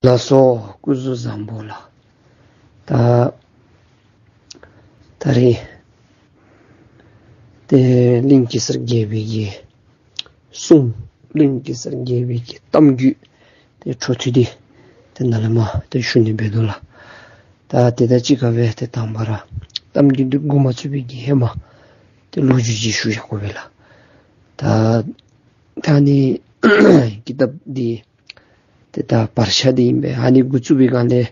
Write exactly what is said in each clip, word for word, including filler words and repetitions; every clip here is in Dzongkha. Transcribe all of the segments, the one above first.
ལགས་སོ། སྐུ་གཟུགས་བཟང་པོ་ལགས། ད་ད་རིས་ཏེ་གླིང་གེ་སར་རྒྱལ་པོའི་གི་གསུང་། གླིང་གེ་སར་རྒྱལ་པོའི་གི་གཏམ་རྒྱུད་ཏེ་འཕྲོ་མཐུད་དེ་ཏེ་ནཱ་ལས་མར་ཏེ་ཞུ་ནི་འབད་དོ་ལགས། ད་དེ་དང་གཅིག་ཁར་སྦེ་ཏེ་དང་པ་ར་གཏམ་རྒྱུད་འདི་འགོ་མ་བཙུགས་པའི་གི་ཧེ་མ་ཏེ་ལོ་རྒྱུས་ཅིག་ཞུ་བཞག་དགོ་པས་ལགས། ད་ད་ནི་ཀི་ཏབ་འདི་ཏེ་ད་བར་ཆ་འདི་ཨིན་པས། ཨ་ནི་འགོ་བཙུགས་པའི་སྒང་ལས་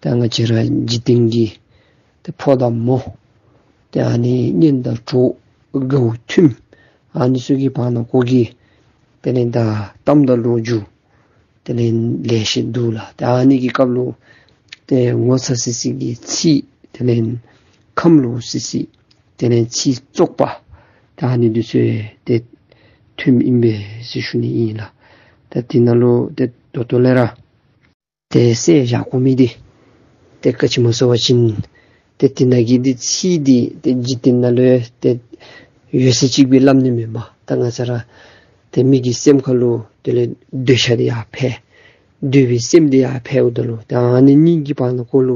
ད་ང་བཅས་ར་འཇིག་རྟེན་གྱི་ཏེ་ཕོ་དང་མོ་ཏེ་ཨ་ནི་གཉེན་དང་གྲོགས་དགའ་བོ་མཐུན་ཨ་ནི་ཚུ་གི་བར་ན་ཀོ་གི་དེ་ལས་ད་གཏམ་དང་ལོ་རྒྱུས་དེ་ལས་ལེ་ཤ་འདུག་ལགས། ཏེ་ཨ་ནི་གི་སྐབས་ལུ་ཏེ་ངོ་ཚ་སི་སི་གི་ཚིག་དེ་ལས་ཁམས་ལོག་སི་སི་དེ་ལས་ཚིག་བཙོག་པ་ད་ཨ་ནི་འདི་ཚུ་ཏེ་ཐོནམ་ཨིན་པས་ཟེར་ཞུ་ནི་ཨིན་ལགས། ད་དེ་ནང་ལུ་ཏེ་ད་ལྟོ་ལས་ར་ཏེ་གསལ་བཞག་དགོ་མི་འདི་ཏེ་ག་ཅི་སྨོ་ཟེར་བ་ཅིན་ཏེ་དེ་ནང་གི་འདི་ཚིག་འདི་ཏེ་འཇིག་རྟེན་ནང་ལུ་ཏེ་ཡོད་ཚད་ཅིག་སྦེ་སླབ་ནི་མེན་པར་ད་ང་བཅས་ར་ཏེ་མི་གི་སེམས་ཁ་ལུ་དེ་ལས་འདོད་ཆགས་འདི་ཡར་འཕེལ། འདོད་པའི་སེམས་འདི་ཡར་འཕེལཝ་ད་ལུ་ཏེ་ཨ་ནི་གཉིས་ཀྱི་བར་ན་ཀོ་ལུ་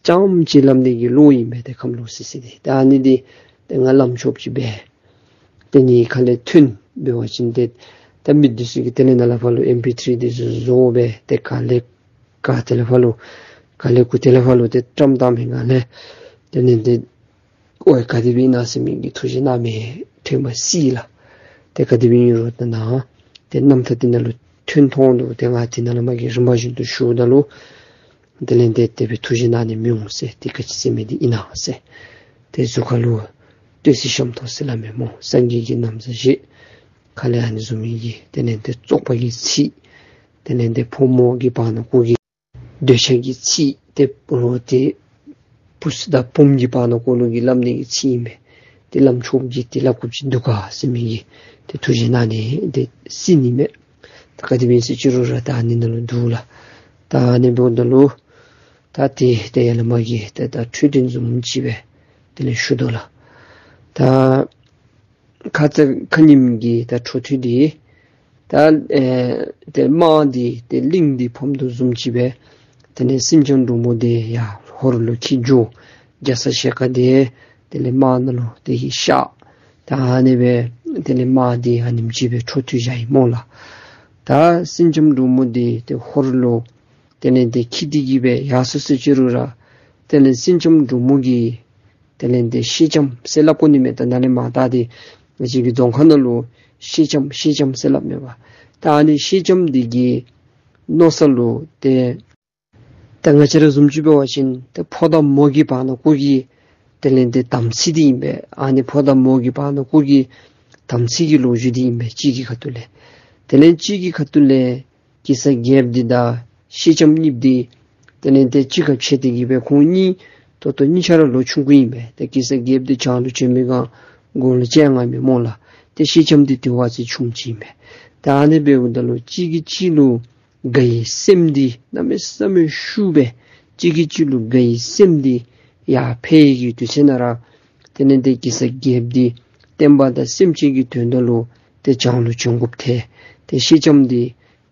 རྐྱངམ་ཅིག་སླབ་ནི་གི་བློ་ཨིན་པས། ཏེ་ཁམས་ལོག་སི་སི་འདི་ཏེ་ཨ་ནི་འདི་ཏེ་ང་ལམ་ཆོགཔ་ཅིག་སྦེ་ཏེ་ངེའི་ཁ་ལས་ཐོན་འབད་བ་ཅིན་ཏེ་ད་མི་འདི་ཚུ་གིས་དེ་ལས་ནཱ་ལས་ཕར་ལུ་ཨེམ་པི་ཐྲི་འདི་ཚུ་བཟོ་སྦེ་ཏེ་ག་ལས་ག་ཏེ་ལས་ཕར་ལུ་ག་ལས་གུ་ཏེ་ལས་ཕར་ལུ་ཏེ་བཀྲམ་བཏང་མི་སྒང་ལས་དེ་ལས་ཏེ་ཨོ་ག་དེ་སྦེ་ཨིན་ན་ཟེར་མི་གི་ཐུགས་བཞེད་གནང་མི་ཐོན་མ་སྲིད་ལགས། ཏེ་ག་དེ་སྦེ་ཨིན་རུང་ད་ནཱ་ཏེ་རྣམ་ཐར་འདི་ནང་ལུ་ཐོན་ཐོན་འདུག། ཏེ་ང་འདི་ནཱ་ལས་མར་གྱི་རིམ་པ་བཞིན་དུ་ཞུཝ་ད་ལུ་དེ་ལས་ཏེ་དེ་སྦེ་ཐུགས་བཞེད་གནང་ནི་མི་འོང་ཟེར། ཏེ་ག་ཅི་ཟེར་མི་འདི་ཨིན་ན་ཟེར། ཏེ་གཟུགས་ཁ་ལུ་བསྟོད་ཚིག་ཤམ་ཐབས་ཟེར་སླབ་མི་སྨོ། སངས་རྒྱས་ཀྱི་ན་བཟའ་བཞེས། ཁ་ལས་ཨ་ནི་བཟུམ་མའི་གི་དེ་ལས་ཏེ་བཙོག་པ་གི་ཚིག། དེ་ལས་ཏེ་ཕོ་མོ་གི་བར་ན་ཀོ་གི་འདོད་ཆགས་ཀྱི་ཚིག། ཏེ་རོགས་ཏེ་བུཚ་དང་བུམོ་གི་བར་ན་ཀོ་ལུ་གི་སླབ་ནི་གི་ཚིག་ཨིན་པས། ཏེ་ལམ་ཆོགཔ་གི་ཏེ་སླབ་དགོཔ་ཅིག་འདུག་ག་ཟེར་མི་གི་ཏེ་ཐུགས་བཞེད་གནང་ནི་ཏེ་སྲིད་ནི་མས། ད་ག་དེ་སྦེ་ཨིན་ཟེར་ཅི་རུང་ར་ད་ཨ་ནི་ནང་ལུ་འདུག་ལགས། ད་ཨ་ནི་འབདཝ་ད་ལུ་ད་ཏེ་ཏེ་ཡར་ལས་མར་གྱི་ཏེ་ད་འཕྲོས་དོན་བཟུམ་ཅིག་སྦེ་དེ་ལས་ཞུ་དོ་ལགས། ད་ཁ་ཙ་ཁ་ཉིནམ་གི་ད་འཕྲོ་མཐུད་འདི་ད་ཨེ་ཏེ་དམག་འདི་ཏེ་གླིང་འདི་ཕམ་དོ་བཟུམ་ཅིག་སྦེ་དེ་ལས་སེང་ལྕམ་འབྲུག་མོ་འདི་ཡར་ཧོར་ལུ་འཁྱིད་འགྱོ། རྒྱ་ཚ་ཞལ་དཀར་འདི་དེ་ལས་དམག་ནང་ལུ་ཏེ་གི་གཤགས། ད་ཨ་ནི་སྦེ་དེ་ལས་དམག་འདི་ཨ་ནེམ་ཅིག་སྦེ་འཕྲོ་མཐུད་བཞག་ཡི་སྨོ་ལགས། ད་སེང་ལྕམ་འབྲུག་མོ་འདི་ཏེ་ཧོར་ལུ་དེ་ལས་ཏེ་འཁྱིད་དེ་གི་སྦེ་ཡར་སོ་སོ་ཅི་རུང་ར་དེ་ལས་སེང་ལྕམ་འབྲུག་མོ་གི་དེ་ལས་ཏེ་སེང་ལྕམ་ཟེར་སླབ་དགོ་ནི་མས། ད་ནཱ་ལས་མར་ད་འདི་ང་བཅས་ཀྱི་རྫོང་ཁ་ནང་ལུ་སེང་ལྕམ་སེང་ལྕམ་ཟེར་སླབ་མས་པ། ད་ཨ་ནི་སེང་ལྕམ་འདི་གི་མནོ་ས་ལུ་ཏེ་ད་ང་བཅས་ར་བཟུམ་ཅིག་འབད་བ་ཅིན་ཏེ་ཕོ་དང་མོ་གི་བར་ན་ཀོ་གི་དེ་ལས་ཏེ་དམ་ཚིག་འདི་ཨིན་པས། ཨ་ནི་ཕོ་དང་མོ་གི་བར་ན་ཀོ་གི་དམ་ཚིག་གི་ལོ་རྒྱུས་འདི་ཨིན་པས། གཅིག་གི་ཁ་ཐུག་ལས་དེ་ལས་གཅིག་གི་ཁ་ཐུག་ལས་གེ་སར་རྒྱལཔོ་འདི་དང་སེང་ལྕམ་གཉིསཔོ་འདི་དེ་ལས་ཏེ་གཅིག་ཁར་ཕྱད་དེ་གི་སྦེ་ཁོང་གཉིས་ད་ལྟོ་གཉིས་ཆ་ར་ལོ་ཆུང་ཀུ་ཨིན་པས། ཏེ་གེ་སར་རྒྱལཔོ་འདི་བྱང་ལུ་བྱོན་མི་སྒང་དགུང་ལོ་བཅོ་ལྔ་ཨིན་མས་སྨོ་ལགས། ཏེ་སེང་ལྕམ་འདི་དེ་བ་ཅིན་ཆུང་ཅིག་ཨིན་པས། ད་ཨ་ནི་འབདཝ་ད་ལུ་གཅིག་གིས་གཅིག་ལུ་དགའ་བའི་སེམས་འདི་གནམ་མེད་ས་མེད་ཤུགས་སྦེ་གཅིག་གིས་གཅིག་ལུ་དགའ་བའི་སེམས་འདི་ཡར་འཕེལ་གྱི་དུས་ཚོད་ནང་ར་དེ་ལས་ཏེ་གེ་སར་རྒྱལཔོ་འདི་བསྟན་པ་དང་སེམས་ཅན་གྱི་དོན་དག་ལུ་ཏེ་བྱང་ལུ་བྱོན་དགོཔ་ཐལ། ཏེ་སེང་ལྕམ་འདི་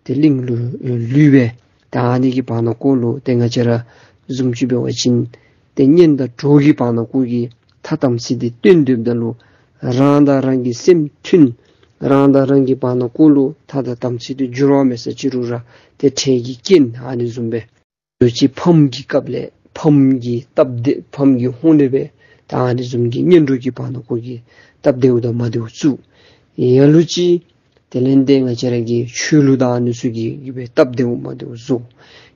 ཏེ་གླིང་ལུ་ལུས་པས། ད་ཨ་ནི་གི་བར་ན་ཀོ་ལུ་ཏེ་ང་བཅས་ར་བཟུམ་ཅིག་འབད་བ་ཅིན་ཏེ་གཉེན་དང་གྲོགས་ཀྱི་བར་ན་ཀོ་གི་ཐ་དམ་ཚིག་འདི་སྟོན་སྡོདཔ་ད་ལུ་རང་དང་རང་གི་སེམས་མཐུན། རང་དང་རང་གི་བར་ན་ཀོ་ལུ་ཐ་དང་དམ་ཚིག་འདི་འགྱུར་བ་མེད་ས་ཅི་རུང་ར་ཏེ་འཕྲལ་གྱི་རྐྱེན་ཨ་ནི་བཟུམ་སྦེ་ལོ་གཅིག་ཕམ་གྱི་སྐབས་ལས་ཕམ་གྱི་སྟབས་བདེ་ཕམ་གྱི་ཧོང་ལས་སྦེ་ད་ཨ་ནི་བཟུམ་གྱི་གཉེན་གྲོགས་ཀྱི་བར་ན་ཀོ་གི་སྟབས་བདེཝ་དང་མ་བདེཝ་བཙུགས། ཡང་ལུ་ཅིག་དེ་ལས་ཏེ་ང་བཅས་ར་གི་ཆོས་ལུགས་དང་ཨ་ནི་ཚུ་གིས་གི་སྦེ་སྟབས་བདེཝ་མ་བདེཝ་བཟོ།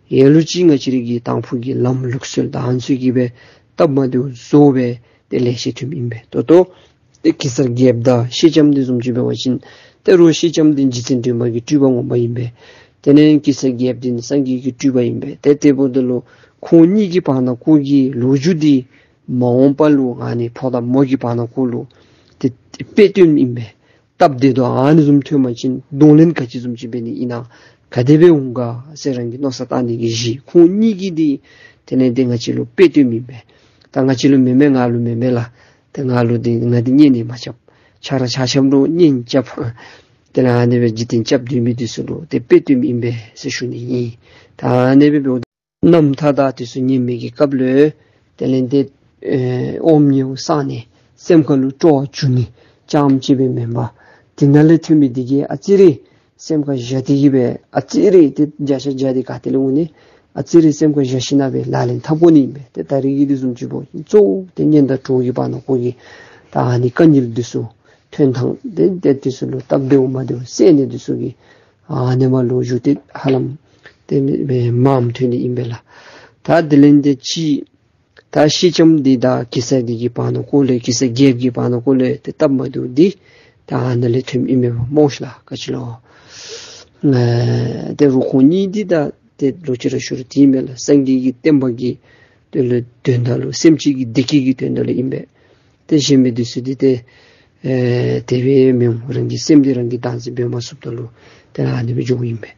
ཡང་ལུ་ཅིག་ང་བཅས་ར་གི་དང་ཕུ་གི་ལམ་ལུགས་སྲོལ་དང་ཨ་ནི་ཚུ་གིས་སྦེ་སྟབས་མ་བདེཝ་བཟོ་སྦེ་ཏེ་ལེ་ཤ་ཐོནམ་ཨིན་པས། ད་ལྟོ་ཏེ་གེ་སར་རྒྱལཔོ་དང་སེང་ལྕམ་འདི་བཟུམ་ཅིག་འབད་བ་ཅིན་ཏེ་རོགས་སེང་ལྕམ་འདི་རྗེ་བཙུན་སྒྲོལ་མ་གི་སྤྲུལ་པ་ངོ་མ་ཨིན་པས། དེ་ལས་གེ་སར་རྒྱལཔོ་འདི་ནི་སངས་རྒྱས་ཀྱི་སྤྲུལ་པ་ཨིན་པས། ཏེ་དེ་འབདཝ་ད་ལུ་ཁོང་གཉིས་ཀྱི་བར་ན་ཀོ་གི་ལོ་རྒྱུས་འདི་མ་འོངས་པ་ལུ་ཨ་ནི་ཕོ་དང་མོ་གི་བར་ན་ཀོ་ལུ་ཏེ་དཔེ་སྟོནམ་ཨིན་པས། སྟབས་བདེ་དོ་ཨ་ནི་བཟུམ་ཐོན་པ་ཅིན་གདོང་ལེན་ག་ཅི་བཟུམ་ཅིག་འབད་ནི་ཨིན་ན་ག་དེ་སྦེ་འོང་ག་ཟེར་རང་གི་མནོ་བསམ་བཏང་ནི་གི་གཞི་ཁོང་གཉིས་ཀྱིས་འདི་དེ་ལས་ཏེ་ང་བཅས་ལུ་དཔེ་སྟོནམ་ཨིན་པས། ད་ང་བཅས་ལུ་མེན་མས་ང་ལུ་མེན་མས་ལགས། ཏེ་ང་ལུ་འདི་ང་འདི་གཉེན་ནི་མ་རྐྱབ། ཆ་ར་ཆ་ཁྱབ་ལུ་གཉེན་རྐྱབ། དེ་ལས་ཨ་ནི་སྦེ་འཇིག་རྟེན་རྐྱབ་སྡོད་མི་འདི་ཚུ་ལུ་ཏེ་དཔེ་སྟོནམ་ཨིན་པས་ཟེར་ཞུ་ནི་ཨིན། ད་ཨ་ནི་སྦེ་འབདཝ་ད་རྣམ་ཐར་དང་དེ་ཚུ་ཉན་མི་གི་སྐབས་ལུ་དེ་ལས་ཏེ་ཨེ་ཨོམ་ཉེཝ་བསགས་ནི་སེམས་ཁ་ལུ་སྤྲོ་བ་འབྱུང་ནི་རྐྱངམ་ཅིག་སྦེ་མེན་པར་དེ་ནང་ལས་ཐོན་མི་འདི་གིས་ཨ་ཙི་རེ་སེམས་ཁར་བཞག་སྟེ་གི་སྦེ་ཨ་ཙི་རེ་ཏེ་བརྒྱ་ཆ་བརྒྱ་འདི་ག་ཏེ་ལས་འོང་ནི། ཨ་ཙི་རེ་སེམས་ཁར་བཞག་ཞིན་ན་སྦེ་ལག་ལེན་འཐབ་དགོ་ནི་ཨིན་པས། ཏེ་ད་རེས་ཀྱི་འདི་བཟུམ་ཅིག་འབད་གཙོ་བོ་ཏེ་གཉེན་དང་གྲོགས་ཀྱི་བར་ན་ཁོ་གི་ད་ཨ་ནི་དཀའ་ངལ་འདི་ཚུ་ཐོན་ཐངས་ཏེ་ཏེ་འདི་ཚུ་ལུ་སྟབས་བདེཝ་མ་བདེཝ་སེལ་ནི་འདི་ཚུ་གི་ཨ་ནི་མ་ལོ་རྒྱུས་ཏེ་ཧ་ལམ་ཏེ་མ་མཐུན་ནི་ཨིན་པས་ལགས། ད་དེ་ལས་ཏེ་ཅིག་ད་ཤེལ་ལྕམ་འདི་དང་གེ་སར་འདི་གི་བར་ན་ཁོ་ལས་གེ་སར་རྒྱལཔོ་གི་བར་ན་ཁོ་ལས་ཏེ་སྟབས་མ་བདེཝ་འདི་ད་ཨ་ནི་ལས་ཐོནམ་ཨིན་མས་པ་སྨོ་ཤ་ལགས། ག་ཅི་ལོ། ཨེ་ཏེ་རུང་ཁོང་གཉིས་འདི་ད་ཏེ་ལོག་ཅི་ར་ཞུ་རུང་འདི་ཨིན་མས་ལགས། སངས་རྒྱས་ཀྱི་བསྟན་པ་གི་དོན་ལུ་དོན་དག་ལུ་སེམས་ཅན་གྱི་བདེ་སྐྱིད་ཀྱི་དོན་དག་ལུ་ཨིན་པས། ཏེ་གཞན་མི་འདི་ཚུ་འདི་ཏེ་ཨེ་དེ་སྦེ་མི་འོང་། རང་གི་སེམས་འདི་རང་གིས་བདག་འཛིན་འབད་མ་ཚུགསཔ་ད་ལུ་ཏེ་ཨ་ནི་སྦེ་འགྱོཝ་ཨིན་པས།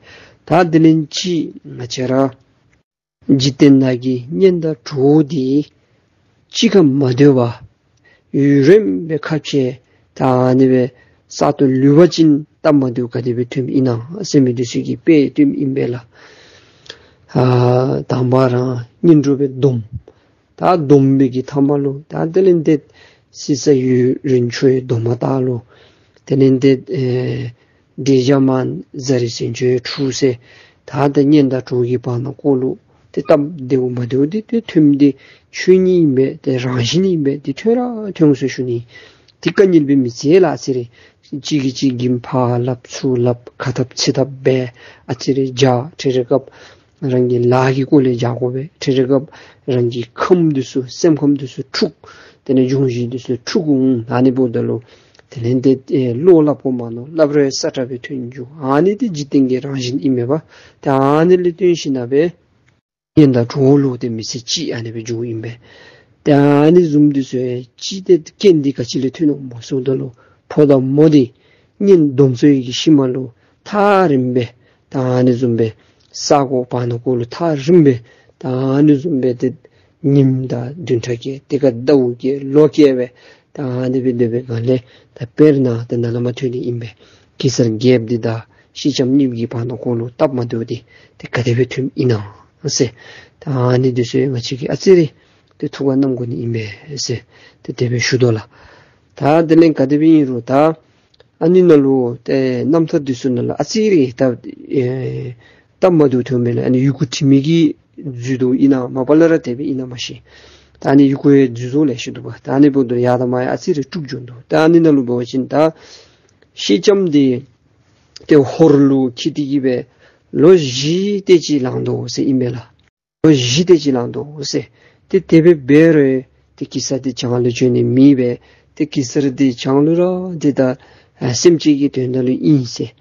ད་དེ་ལས་ཅིག་ང་བཅས་ར་འཇིག་རྟེན་ནང་གི་གཉེན་དང་གྲོགས་འདི་གཅིག་ཁར་མ་སྡོད་པར་ཡུན་རིངམོ་སྦེ་ཁ་འཕྱལ་ད་ཨ་ནི་སྦེ་ས་སྟོང་ལུས་པ་ཅིན་སྟབས་མ་བདེཝ་ག་དེ་སྦེ་ཐོནམ་ཨིན་ན་ཟེར་མི་འདི་ཚུ་གི་དཔེ་སྟོནམ་ཨིན་པས་ལགས། ཨ་དང་པ་ར་གཉེན་གྲོགས་སྦེ་བསྡོམས། ད་བསྡོམས་པའི་གི་མཐའ་མ་ལུ་ད་དེ་ལས་ཏེ་སྲིད་རྩ་ཡུན་རིང་འཁྱོལ་བའི་སྡོམ་པ་དག་ལུ་དེ་ལས་ཏེ་ཨེ་འབྲས་བྱ་མང་ཟ་རིས་ཟིན་འཁྱོལ་བའི་ཕྲུག་ཟེར། ད་ད་གཉེན་དང་གྲོགས་ཀྱི་བར་ན་ཁོ་ལུ་ཏེ་སྟབས་བདེཝ་མ་བདེཝ་འདི་ཏེ་ཐོནམ་འདི་ཆོས་ཉིད་ཨིན་པས། ཏེ་རང་བཞིན་ཨིན་པས། འདི་ཐོན་ར་ཐོན་ཟེར་ཞུ་ནི། ཏེ་དཀའ་ངལ་སྦེ་མི་བརྩི་ལགས། ཨ་ཙི་རེ་གཅིག་གིས་གཅིག་གི་ཕར་སླབ་ཚུར་སླབ་ཁ་འཐབ་ཚིག་འཐབ་སྦེ་ཨ་ཙི་རེ་རྒྱག། ཏེ་རེ་སྐབས་རང་གི་ལཱ་གི་སྐོར་ལས་རྒྱག་དགོ་པས། ཏེ་རེ་སྐབས་རང་གི་ཁམས་འདི་ཚུ་སེམས་ཁམས་འདི་ཚུ་འཁྲུག། དེ་ལས་འབྱུང་བཞི་འདི་ཚུ་འཁྲུག་འོང་། ཨ་ནི་འབདཝ་ད་ལུ་དེ་ལས་ཏེ་ཨེ་བློ་སླབ་དགོ་མ་མནོ། སླབ་རུང་ས་ཁྲ་སྦེ་ཐོན་འགྱོ། ཨ་ནི་འདི་འཇིག་རྟེན་གྱི་རང་བཞིན་ཨིན་མས་པ། ཏེ་ཨ་ནི་ལས་བརྟེན་ཞིན་ན་སྦེ་གཉེན་དང་གྲོགས་ལུ་ཏེ་མི་ཚེ་གཅིག་ཨ་ནི་སྦེ་འགྱོཝ་ཨིན་པས། ཏེ་ཨ་ནི་བཟུམ་འདི་ཚུ་ཡང་ཅིག་ཏེ་རྐྱེན་འདི་ག་ཅི་ལས་ཐོན་ནུག་སྨོ་ཟེརཝ་ད་ལུ་ཕོ་དང་མོ་འདི་གཉེན་སྡོམ་ཚར་བའི་གི་ཤུལ་མ་ལུ་ཐག་རིངམོ་སྦེ་ད་ཨ་ནི་བཟུམ་སྦེ་ས་གོ་བར་ན་ཁོ་ལུ་ཐག་རིངམོ་སྦེ་ད་ཨ་ནི་བཟུམ་སྦེ་ཏེ་ཉིམ་དང་བདུན་ཕྲག་བཀལ། དེ་ཁར་ཟླཝ་བཀལ། ལོ་བཀལ་སྦེ་ད་ཨ་ནི་སྦེ་སྡོད་པའི་སྒང་ལས་ད་དཔེར་ན་ཏེ་ནཱ་ལས་མར་ཐོན་ནི་ཨིན་པས། གེ་སར་རྒྱལཔོ་འདི་དང་སེང་ལྕམ་གཉིས་ཀྱི་བར་ན་ཁོ་ལུ་སྟབས་མ་བདེཝ་འདི་ཏེ་ག་དེ་སྦེ་ཐོནམ་ཨིན་ན་ཟེར། ད་ཨ་ནི་འདི་ཚུ་ཡང་ང་བཅས་ཀྱིས་ཨ་ཙི་རེ་ཏེ་ཐུགས་ཁར་བསྣམ་དགོ་ནི་ཨིན་པས་ཟེར་ཏེ་དེ་སྦེ་ཞུ་དོ་ལགས། ད་དེ་ལས་ག་དེ་སྦེ་ཨིན་རུང་ད་ཨ་ནི་ནང་ལུ་ཏེ་རྣམ་ཐར་འདི་ཚུ་ནང་ལུ་ཨ་ཙི་རེ་ད་ཨེ་སྟབས་མ་བདེཝ་ཐོན་མི་ལགས། ཨ་ནི་ཡི་གུ་བྲི་མི་གིས་འཛོལ་དོ་ཨིན་ན་མ་པ་ལས་ར་དེ་སྦེ་ཨིན་ན་མ་ཤེས། ད་ཨ་ནི་ཡི་གུ་ཡང་འཛོལ་འཛོལཝ་ལེ་ཤ་འདུག་པ། ད་ཨ་ནི་འབདཝ་ད་ཡར་དང་མར་ཡང་ཨ་ཙི་རེ་དཀྲུགས་འགྱོ་དོ། ད་ཨ་ནི་ནང་ལུ་འབད་བ་ཅིན་ད་སེང་ལྕམ་འདི་ཏེ་ཧོར་ལུ་འཁྱིད་དེ་གི་སྦེ་ལོ་བཞི་དེ་ཅིག་ལང་དོ་ཟེར་ཨིན་པས་ལགས། ལོ་བཞི་དེ་ཅིག་ལང་དོ་ཟེར། ཏེ་དེ་སྦེ་འབད་རུང་ཏེ་གེ་སར་འདི་བྱང་ལུ་བྱོན་ནི་མེད་པས། ཏེ་གེ་སར་འདི་བྱང་ལུ་ར་ཏེ་ད་ཨ་སེམས་ཅན་གྱི་དོན་དག་ལུ་ཨིན་ཟེར།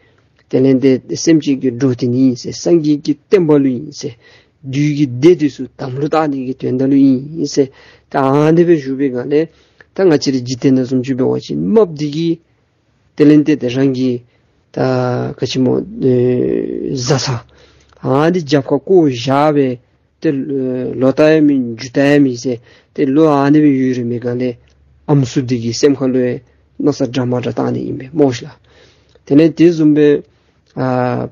དེ་ལས་ཏེ་སེམས་ཅན་གྱི་འགྲོ་དོན་ཨིན་ཟེར། སངས་རྒྱས་ཀྱི་བསྟན་པ་ལུ་ཨིན་ཟེར། བདུད་ཀྱི་སྡེ་འདི་ཚུ་དམ་ལུ་བཏགས་ནི་གི་དོན་དག་ལུ་ཨིན་ཟེར། ད་ཨ་ནི་སྦེ་བཞུགས་པའི་སྒང་ལས་ད་ང་བཅས་རའི་འཇིག་རྟེན་ནང་བཟུམ་ཅིག་འབད་བ་ཅིན་རྨགཔ་འདི་གིས་དེ་ལས་ཏེ་ཏེ་རང་གི་ད་ག་ཅི་སྨོ་ཨེ་བཟའ་ཚང་ཨ་ནི་རྒྱབ་ཁར་བཀོ་བཞག་སྦེ་ཏེ་ལོ་ལོ་ལྟ་ཡང་མེད་མཇུག་ལྟ་ཡང་མེད་ཟེར་ཏེ་ལོ་ཨ་ནི་སྦེ་ཡུན་རིང་པའི་སྒང་ལས་ཨམ་སྲུ་འདི་གི་སེམས་ཁ་ལུ་ཡང་མནོ་བསམ་འདྲ་མ་འདྲ་བཏང་ནི་ཨིན་པས་སྨོ་ཤ་ལགས། དེ་ལས་དེ་བཟུམ་སྦེ་ཨ་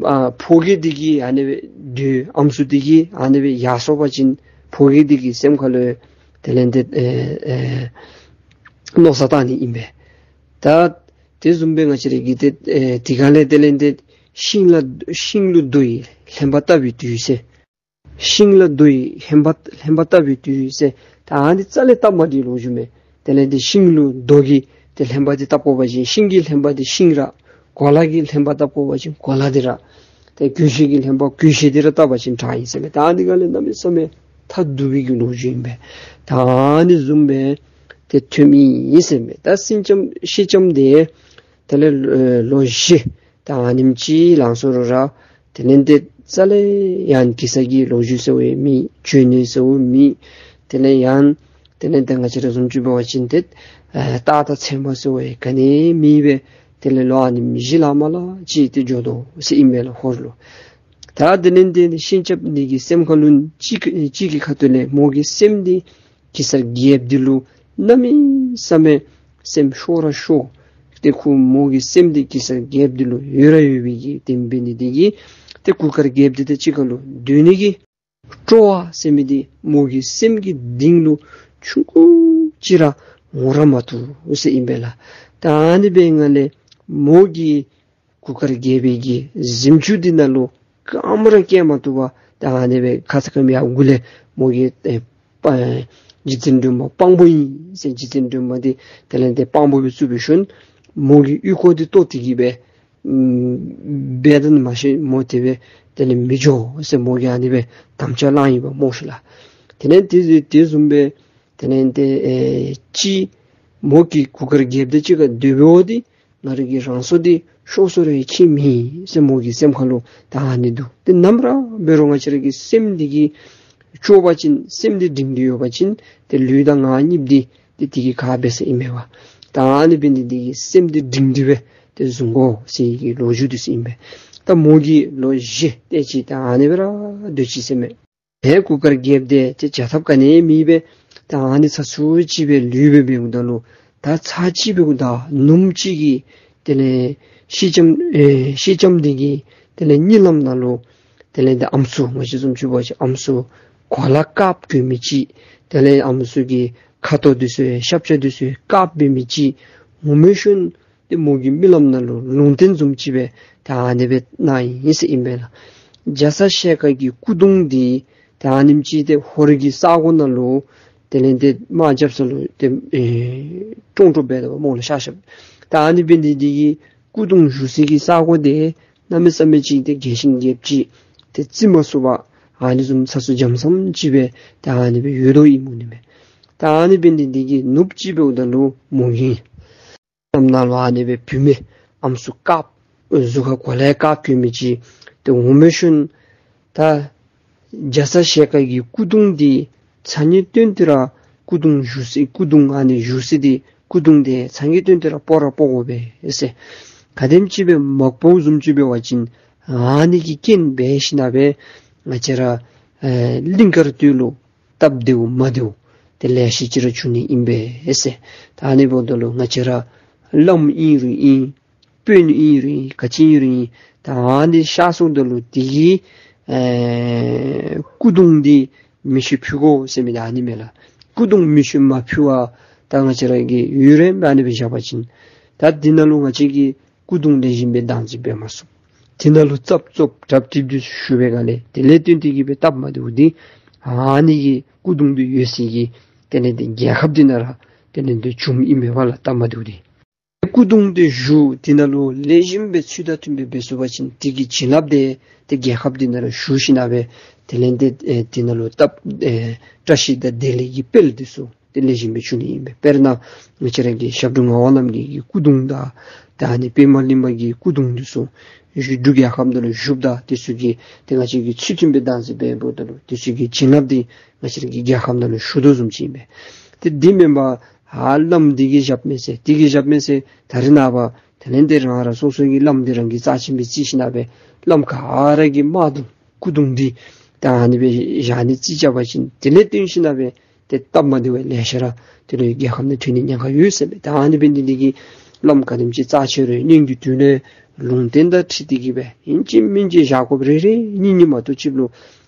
ཨ་ཕོ་རྒྱས་འདི་གིས་ཨ་ནི་སྦེ་བདུད་ཨམ་སྲུ་འདི་གིས་ཨ་ནི་སྦེ་ཡར་སོང་པ་ཅིན་ཕོ་རྒྱས་འདི་གི་སེམས་ཁ་ལུ་དེ་ལས་ཏེ་ཨེ་ཨེ་མནོ་བསམ་བཏང་ནི་ཨིན་པས། ད་དེ་བཟུམ་སྦེ་ང་བཅས་ར་གི་ཏེ་ཨེ་དེ་སྒང་ལས་དེ་ལས་ཏེ་ཤིང་ལ་ཤིང་ལུ་རྡོ་ཡིས་ལྷན་པ་བཏབ་པའི་དུས་ཟེར། ཤིང་ལ་རྡོ་ཡིས་ལྷན་པ་ལྷན་པ་བཏབ་པའི་དུས་ཟེར། ད་ཨ་ནི་རྩ་ལས་སྟབས་མ་བདེ་ལོ་རྒྱུས་མས། དེ་ལས་ཏེ་ཤིང་ལུ་རྡོ་གིས་ཏེ་ལྷན་པ་འདི་བཏབ་དགོ་པ་ཅིན་ཤིང་གི་ལྷན་པ་འདི་ཤིང་ར། གོ་ལ་གི་ལྷན་པ་བཏབ་དགོ་པ་ཅིན་གོ་ལ་འདི་ར། ཏེ་གོས་ཆེན་གྱི་ལྷན་པ་གོས་ཆེན་འདི་ར་བཏབ་པ་ཅིན་དྲག་ཨིན་ཟེར་མས། ད་ཨ་ནི་སྒང་ལས་གནམ་མེད་ས་མེད་ཐག་རྡུགས་པའི་གི་ལོ་རྒྱུས་ཨིན་པས། ད་ཨ་ནི་བཟུམ་སྦེ་ཏེ་ཐོནམ་ཨིན་ཟེར་མས། ད་སེང་ལྕམ་སེང་ལྕམ་འདི་དེ་ལས་ལོ་བཞི་ད་ཨ་ནེམ་ཅིག་ལང་སོང་རུང་ར་དེ་ལས་ཏེ་རྩ་ལས་ཡང་གེ་སར་གྱི་ལོ་རྒྱུས་ཟེར་བའི་མེད། བྱོན་ནི་ཟེར་བའི་མེད། དེ་ལས་ཡང་དེ་ལས་ཏེ་ང་བཅས་ར་བཟུམ་ཅིག་འབད་བ་ཅིན་ཏེ་ཨེ་རྟགས་དང་མཚན་མ་ཟེར་བའི་ག་ནི་མེད་པས། དེ་ལས་ལོ་ཨ་ནེམ་བཞི་ལ་མ་ལ་ཅིག་ཏེ་འགྱོ་དོ་ཟེར་ཨིན་མས་ལགས་ཧོར་ལུ། ད་དེ་ལས་ཏེ་སེང་ལྕམ་འདི་གི་སེམས་ཁ་ལུ་གཅིག་གཅིག་གི་ཁ་ཐུག་ལས་མོ་གི་སེམས་འདི་གེ་སར་རྒྱལཔོ་འདི་ལུ་གནམ་མེད་ས་མེད་སེམས་ཤོར་ར་ཤོར། ཏེ་ཁོ་མོ་གི་སེམས་འདི་གེ་སར་རྒྱལཔོ་འདི་ལུ་ཡོད་ར་ཡོད་པའི་གི་དེ་འབད་ནི་འདི་གིས་ ཏེ་གུར་དཀར་རྒྱལཔོ་འདི་དང་གཅིག་ཁར་ལུ་སྡོད་ནི་གི་སྤྲོ་བ་ཟེར་མི་འདི་མོ་གི་སེམས་ཀྱི་གཏིང་ལུ་ཆུང་ཀུ་ཅིག་ར་ངོ་ར་མ་བཏུབ་ཟེར་ཨིན་པས་ལགས། ད་ཨ་ནི་འབད་ནི་ལས་མོ་གིས་གུར་དཀར་རྒྱལ་པོའི་གི་གཟིམ་ཅུང་འདི་ནང་ལུ་ག་མ་ར་བསྐྱལ་མ་བཏུབ་པར་ད་ཨ་ནི་སྦེ་ཁ་ཙ་ཁ་ཉིནམ་ཡར་མགུ་ལས་མོ་གིས་ཨེ་པ་རྗེ་བཙུན་སྒྲོལ་མ་དཔང་པོ་ཨིན་ཟེར། རྗེ་བཙུན་སྒྲོལ་མ་འདི་དེ་ལས་ཏེ་དཔང་པོ་སྦེ་བཙུགས་འབད་ཞིནམ་མོ་གི་ཨོལ་ཀོ་འདི་བཏོག་སྟེ་གི་སྦེ་ཨམ་འབད་དོ་མ་ཤེས་མོ་དེ་སྦེ་དེ་ལས་མི་འགྱོ་ཟེར་མོ་གིས་ཨ་ནི་སྦེ་དམ་བཅའ་བླངས་ཡི་པ་སྨོ་ཤིག་ལགས། དེ་ལས་དེ་དེ་བཟུམ་སྦེ་དེ་ལས་ཏེ་ཨེ་ཅིག་མོ་གིས་གུར་དཀར་རྒྱལཔོ་དང་གཅིག་ཁར་སྡོད་འབདཝ་ད་ང་ར་གིས་རང་སྲོག་འདི་ཤོར་སོང་རུང་ཁྱད་མེད་ཟེར་མོ་གི་སེམས་ཁར་ལུ་ད་ཨ་ནི་འདུག། ཏེ་ནམ་ར་འབད་རུང་ང་བཅས་ར་གི་སེམས་འདི་གིས་ལྕོགས་པ་ཅིན་སེམས་འདི་སྒྲིང་སྒྲི་ཡོད་པ་ཅིན་ཏེ་ལུས་དང་ངག་གཉིས་འདི་ཏེ་དེ་གིས་ག་འབད་ས་ཨིན་མས་པ། ད་ཨ་ནི་འབད་ནི་འདི་གིས་སེམས་འདི་སྒྲིང་སྒྲི་སྦེ་ཏེ་བཟུང་དགོ་ཟེར་གྱི་ལོ་རྒྱུས་འདི་ཚུ་ཨིན་པས། ད་མོ་གིས་ལོ་བཞི་དེ་ཅིག་ད་ཨ་ནི་སྦེ་ར་སྡོད་ཅི་ཟེར་མས། ཏེ་གུར་དཀར་རྒྱལཔོ་འདི་ཏེ་བྱ་ཐབས་ག་ནི་མེད་པར་ད་ཨ་ནི་ཚ་སུ་ཅིག་སྦེ་ལུས་སྦེ་འབདཝ་ད་ལུ་ད་ཚར་གཅིག་འབདཝ་ད་ནུབམོ་ཅིག་གིས་དེ་ལས་ཤེལ་ལྕམ་ཨེ་ཤེལ་ལྕམ་འདི་གི་དེ་ལས་གཉིད་ལམ་ནང་ལུ་དེ་ལས་ཏེ་ཨམ་སྲུ་ང་བཅས་བཟུམ་ཅིག་འབད་བ་ཅིན་ཨམ་སྲུ་གོ་ལ་དཀརཔོ་གྱོན་མི་ཅིག། དེ་ལས་ཨམ་སྲུ་གི་ཁ་དོག་འདི་ཚུ་ཡང་ཞབས་ཕྱི་འདི་ཚུ་ཡང་དཀརཔོ་འབད་མི་ཅིག། ངོ་མ་ཤེས་ཏེ་མོ་གི་རྨི་ལམ་ནང་ལུ་ལུང་བསྟན་བཟུམ་ཅིག་སྦེ་ད་ཨ་ནི་སྦེ་ནཱ་ཨིན་ཟེར་ཨིན་པས་ལགས། རྒྱ་ཚ་ཞལ་དཀར་གྱི་སྐུ་གདུང་འདི་ད་ཨ་ནེམ་ཅིག་ཏེ་ཧོར་གྱི་ས་གོ་ནང་ལུ་དེ་ལས་ཏེ་དམག་རྐྱབ་ས་ལུ་ཏེ་ཨེ་ཀྲོང་ཀྲོ་འབད་དོ་བ་སྨོ་ལགས་ཤ་ཤ། ད་ཨ་ནི་འབད་ནི་འདི་གིས་སྐུ་གདུང་བཞུགས་སའི་གི་ས་གོ་འདི་གནམ་མེད་ས་མེད་ཅིག་ཏེ་རྒྱས་ཤིང་རྒྱསཔ་ཅིག་ཏེ་བརྩི་མ་ཚུགས་པར་ཨ་ནི་བཟུམ་ཚ་སུ་འཇམ་སམ་ཅིག་སྦེ་ད་ཨ་ནི་སྦེ་ཡོད་དོ་ཨིནམ་འོང་ནི་མས། ད་ཨ་ནི་འབད་ནི་འདི་གིས་ནུབ་ཅིག་འབདཝ་ད་ལུ་མོ་གི་གནམ་ནང་ལུ་ཨ་ནི་སྦེ་བུད་མེད་ཨམ་སྲུ་དཀརཔོ་གཟུགས་ཁར་གོ་ལ་དཀརཔོ་གྱོན་མི་ཅིག་ཏེ་ངོ་མ་ཤེས་ད་རྒྱ་ཚ་ཞལ་དཀར་གྱི་སྐུ་གདུང་འདི་ཚ་ངེས་སྟོན་ཏེ་ར་སྐུ་གདུང་བཞུགས་སའི་སྐུ་གདུང་ཨ་ནི་བཞུགས་སའི་འདི་སྐུ་གདུང་འདི་ཚ་ངེས་སྟོན་ཏེ་ར་སྤོ་ར་སྤོ་དགོ་པས་ཟེར། ག་དེམ་ཅིག་སྦེ་མ་སྤོཝ་བཟུམ་ཅིག་འབད་བ་ཅིན་ཨ་ནི་གི་རྐྱེན་འབད་ཞིནམ་སྦེ་ང་བཅས་ར་ཨེ་གླིང་དཀར་སྟོད་ལུ་སྟབས་བདེཝ་མ་བདེཝ་དེ་ལེ་ཤ་ཅིག་ར་བྱུང་ནི་ཨིན་པས་ཟེར། ད་ཨ་ནི་འབདཝ་ད་ལུ་ང་བཅས་ར་བླམ་ཨིན་རུང་ཨིན་དཔོན་ཨིན་རུང་ཨིན་ག་ཅི་ཨིན་རུང་ཨིན་ད་ཨ་ནི་གཤགས་སོངམ་ད་ལུ་དེ་གི་ཨེ་སྐུ་གདུང་འདི་མེ་ཤོག་ཕུལ་དགོ་ཟེར་མི་ད་ཨ་ནི་མས་ལགས། སྐུ་གདུང་མེ་ཤོག་མ་ཕུལ་བར་ད་ང་བཅས་ར་གིས་ཡུན་རིངམོ་ཨ་ནི་སྦེ་བཞག་པ་ཅིན་ད་འདི་ནང་ལུ་ང་བཅས་ཀྱིས་སྐུ་གདུང་ལེགས་ཤོམ་སྦེ་བདག་འཛིན་འབད་མ་ཚུགས། དེ་ནང་ལུ་རྩབ་རྩོབ་གྲབ་གྲིབ་འདི་ཚུ་ཞུགས་པའི་སྒང་ལས་དེ་ལས་བརྟེན་ཏེ་གི་སྦེ་སྟབས་མ་བདེཝ་འདི་ཨ་ནི་གི་སྐུ་གདུང་འདི་ཡོད་སའི་གི་དེ་ལས་ཏེ་རྒྱལ་ཁབ་འདི་ནང་ར་དེ་ལས་ཏེ་བྱུངམ་ཨིན་མས་པ་ལགས། སྟབས་མ་བདེཝ་འདི་སྐུ་གདུང་འདི་བཞུགས་དེ་ནང་ལུ་ལེགས་ཤོམ་སྦེ་ཚུལ་དང་མཐུན་སྦེ་འབད་ཚུགས་པ་ཅིན་དེ་གི་བྱིན་རླབས་འདི་ཏེ་རྒྱལ་ཁབ་འདི་ནང་ར་ཞུགས་ཞིནམ་སྦེ་དེ་ལས་ཏེ་ཨེ་དེ་ནང་ལུ་སྟབས་ཨེ་བཀྲ་ཤིས་དང་བདེ་ལེགས་ཀྱི་དཔལ་འདི་ཚུ་ཏེ་ལེགས་ཤོམ་སྦེ་འབྱུང་ནི་ཨིན་པས། དཔེར་ན་ང་བཅས་ར་གི་ཞབས་དྲུང་ངག་དབང་རྣམ་རྒྱལ་གྱི་སྐུ་གདུང་དང་ད་ཨ་ནི་པདྨ་གླིང་པ་གི་སྐུ་གདུང་འདི་ཚུ་འབྲུག་རྒྱལ་ཁབ་ནང་ལུ་བཞུགསཔ་ད་དེ་ཚུ་གི་ཏེ་ང་བཅས་ཀྱིས་ཚུལ་མཐུན་སྦེ་བདག་འཛིན་འབད་འབདཝ་ད་ལུ་དེ་ཚུ་གི་བྱིན་རླབས་འདི་ང་བཅས་ར་གི་རྒྱལ་ཁབ་ནང་ལུ་ཞུགས་དོ་བཟུམ་ཅིག་ཨིན་པས། ཏེ་འདི་མེན་པར་ཨ་བླམ་འདི་གིས་བཞགཔ་མས་ཟེར་འདི་གིས་བཞགཔ་མས་ཟེར་ད་རེས་ནངས་པ་དེ་ལས་ཏེ་རང་རང་སོ་སོ་གི་བླམ་འདི་རང་གིས་རྩ་ཆེན་སྦེ་བརྩི་ཞིནམ་སྦེ་བླམ་ག་ར་གི་དམར་གདུང་སྐུ་གདུང་འདི་ད་ཨ་ནི་སྦེ་བཞག་ནི་རྩིས་རྐྱབ་པ་ཅིན་དེ་ལས་བརྟེན་ཞིནམ་སྦེ་ཏེ་སྟབས་མ་བདེཝ་ལེ་ཤ་ར་དེ་ལུ་རྒྱལ་ཁབ་ནང་ཐོན་ནི་ཉེན་ཁ་ཡོད་ཟེར་མས། ད་ཨ་ནི་འབད་ནི་འདི་གིས་བླམ་ག་དེམ་ཅིག་རྩ་ཆེ་རུང་གནས་ཀྱི་དུས་ལས་ལུང་བསྟན་དང་འཁྲིལ་ཏེ་གི་སྦེ་ཨིན་ཅི་མིན་ཅི་བཞག་དགོཔ་རེ་རེ་གཉིས་གཉིས་མ་གཏོགས་ཅིག་ལུ་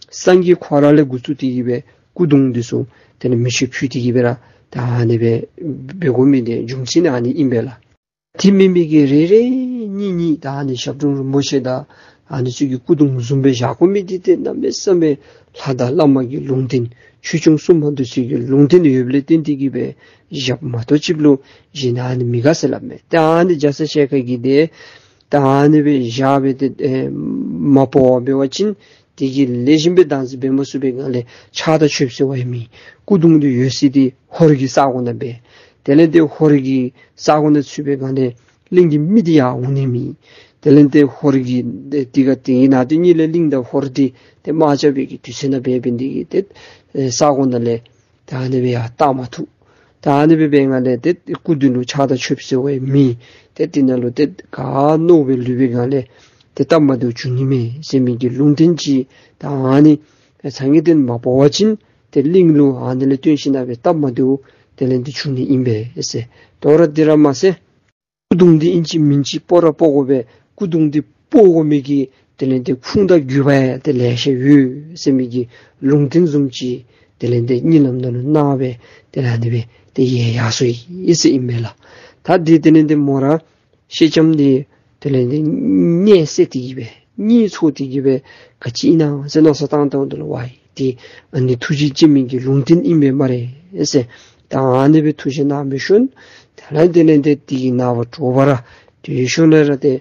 སངས་རྒྱས་ཁོ་ར་ལས་འགོ་བཙུགས་ཏེ་གི་སྦེ་སྐུ་གདུང་འདི་ཚུ་དེ་ལས་མེ་ཤོག་ཕུལ་ཏེ་གི་སྦེ་ར་ད་ཨ་ནི་སྦེ་འབད་དགོ་མི་འདི་རྒྱུ་མཚན་ཨ་ནི་ཨིན་པས་ལགས། དེ་མེན་པའི་གི་རེ་རེ་གཉིས་གཉིས་ད་ཨ་ནི་ཞབས་དྲུང་རིན་པོ་ཆེ་དང་ཨ་ནི་ཚུ་གི་སྐུ་གདུང་བཟུམ་སྦེ་བཞག་དགོ་མི་འདི་ཏེ་གནམ་མེད་ས་མེད་ལྷ་དང་བླ་མ་གི་ལུང་བསྟན་ཆོས་སྐྱོང་སྲུང་མ་འདི་ཚུ་གི་ལུང་བསྟན་ཡོདཔ་ལས་བརྟེན་ཏེ་གི་སྦེ་བཞགཔ་མ་གཏོགས་ཅིག་ལུ་གཞན་ཨ་ནི་མི་དགའ་ཟེར་སླབ་མས། ཏེ་ཨ་ནི་རྒྱ་ཚ་ཞལ་དཀར་གྱིས་ཏེ་ད་ཨ་ནི་སྦེ་བཞག་སྦེ་ཏེ་ཨེ་མ་སྤོ་བར་འབད་བ་ཅིན་དེ་གིས་ལེགས་ཤོམ་སྦེ་བདག་འཛིན་འབད་མ་ཚུགས་པའི་སྒང་ལས་ཕྱག་དང་མཆོད་པ་ཟེར་བ་ཡང་མེད། སྐུ་གདུང་འདི་ཡོད་སའི་འདི་ཧོར་གྱི་ས་གོ་ནང་སྦེ། དེ་ལས་ཏེ་ཧོར་གྱི་ས་གོ་ནང་ཚུད་པའི་སྒང་ལས་གླིང་གི་མི་འདི་ཡར་འོང་ནི་མེད། དེ་ལས་ཏེ་ཧོར་གྱི་འདི་ག་དེ་གི་ནང་དེ་གཉིས་ལས་གླིང་དང་ཧོར་འདི་ཏེ་དམག་རྐྱབ་པའི་གི་དུས་ཚོད་ནང་འབད་བའི་འདི་གིས་ཏེ་ཨེ་ས་གོ་ནང་ལས་ད་ཨ་ནི་སྦེ་ཡར་བལྟ་མ་བཏུབ། ད་ཨ་ནི་སྦེ་འབད་བའི་སྒང་ལས་ཏེ་སྐུ་མདུན་ལུ་ཕྱག་དང་མཆོད་པ་ཟེར་བ་ཡང་མེད། ཏེ་དེ་ནང་ལུ་ཏེ་ག་མནོ་སྦེ་ལུས་པའི་སྒང་ལས་ཏེ་སྟབས་མ་བདེཝ་བྱུང་ནི་མས་ཟེར་མི་གི་ལུང་བསྟན་ཅིག་ད་ཨ་ནི་སངས་རྒྱས་བསྟན་མ་སྤོ་བ་ཅིན་ཏེ་གླིང་ལུ་ཨ་ནི་ལས་བརྟེན་ཞིནམ་སྦེ་སྟབས་མ་བདེཝ་དེ་ལས་ཏེ་བྱུང་ནི་ཨིན་པས་ཟེར། དོ་རུང་དེ་ར་མ་ཚད་སྐུ་གདུང་འདི་ཨིན་ཅི་མིན་ཅི་སྤོ་ར་སྤོ་དགོ་པས། སྐུ་གདུང་འདི་སྤོ་དགོ་མི་གི་ དེ་ལས་ཏེ་ཁུངས་དང་བརྒྱུད་པ་ཡང་ཏེ་ལེ་ཤ་ཡོད་ཟེར་མི་གི་ལུང་བསྟན་བཟུམ་ཅིག་དེ་ལས་ཏེ་གཉིད་ལམ་ནང་ལུ་སྣང་སྦེ་དེ་ལས་ཨ་ནི་སྦེ་ཏེ་ཡལ་ཡར་སོ་ཡི་ཟེར་ཨིན་མས་ལགས། ད་འདི་དེ་ལས་ཏེ་མོ་ར་སེང་ལྕམ་འདི་དེ་ལས་ཏེ་མནལ་སད་དེ་གི་སྦེ་གཉིད་ཚོར་ཏེ་གི་སྦེ་ག་ཅི་ཨིན་ན་ཟེར་མནོ་བསམ་བཏང་བཏངམ་ད་ལུ་ཝའི་ཏེ་ཨ་ནི་ཐུགས་རྗེ་ཅན་མའི་གི་ལུང་བསྟན་ཨིན་པས་སྨ་རེ་ཟེར། ད་ཨ་ནི་སྦེ་ཐུགས་བཞེད་གནང་བའི་ཤུལ་དེ་ལས་དེ་ལས་ཏེ་དེ་གི་ནངས་པ་དྲོ་པ་ར་དེ་ཤུལ་ལས་ར་ཏེ་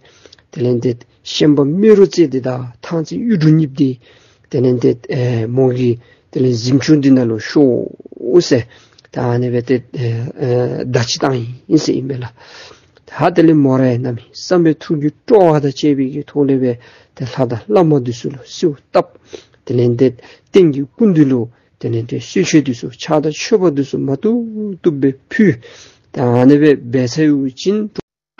དེ་ལས་ཏེ་ཤན་པ་རྨེ་རུ་རྩེ་འདི་དང་ཐང་རྩེ་གཡུ་འབྲུག་གཉིསཔོ་འདི་དེ་ལས་ཏེ་ཨེ་མོ་གི་དེ་ལས་གཟིམ་ཆུང་འདི་ནང་ལུ་ཤོག་ཟེར། ད་ཨ་ནི་སྦེ་ཏེ་ཨེ་ཨེ་བརྡ་ཅིག་བཏང་ཡི་ཟེར་ཨིན་པས་ལགས། ད་དེ་ལས་མོ་ར་ཡང་གནམ་མེད་ས་མེད་ཐུགས་ཀྱི་སྤྲོ་བ་དང་བཅས་པའི་གི་ཐོག་ལས་སྦེ་ཏེ་ལྷ་དང་བླ་མ་འདི་ཚུ་ལུ་གསོལཝ་བཏབ། དེ་ལས་ཏེ་རྟེན་གྱི་སྐུ་མདུན་ལུ་དེ་ལས་ཏེ་གསོལ་མཆོད་འདི་ཚུ་ཕྱག་དང་མཆོད་པ་འདི་ཚུ་མ་བཏུབ་བཏུབ་སྦེ་ཕུལ། ད་ཨ་ནི་སྦེ་འབད་ཚར་བའི་ཤུལ་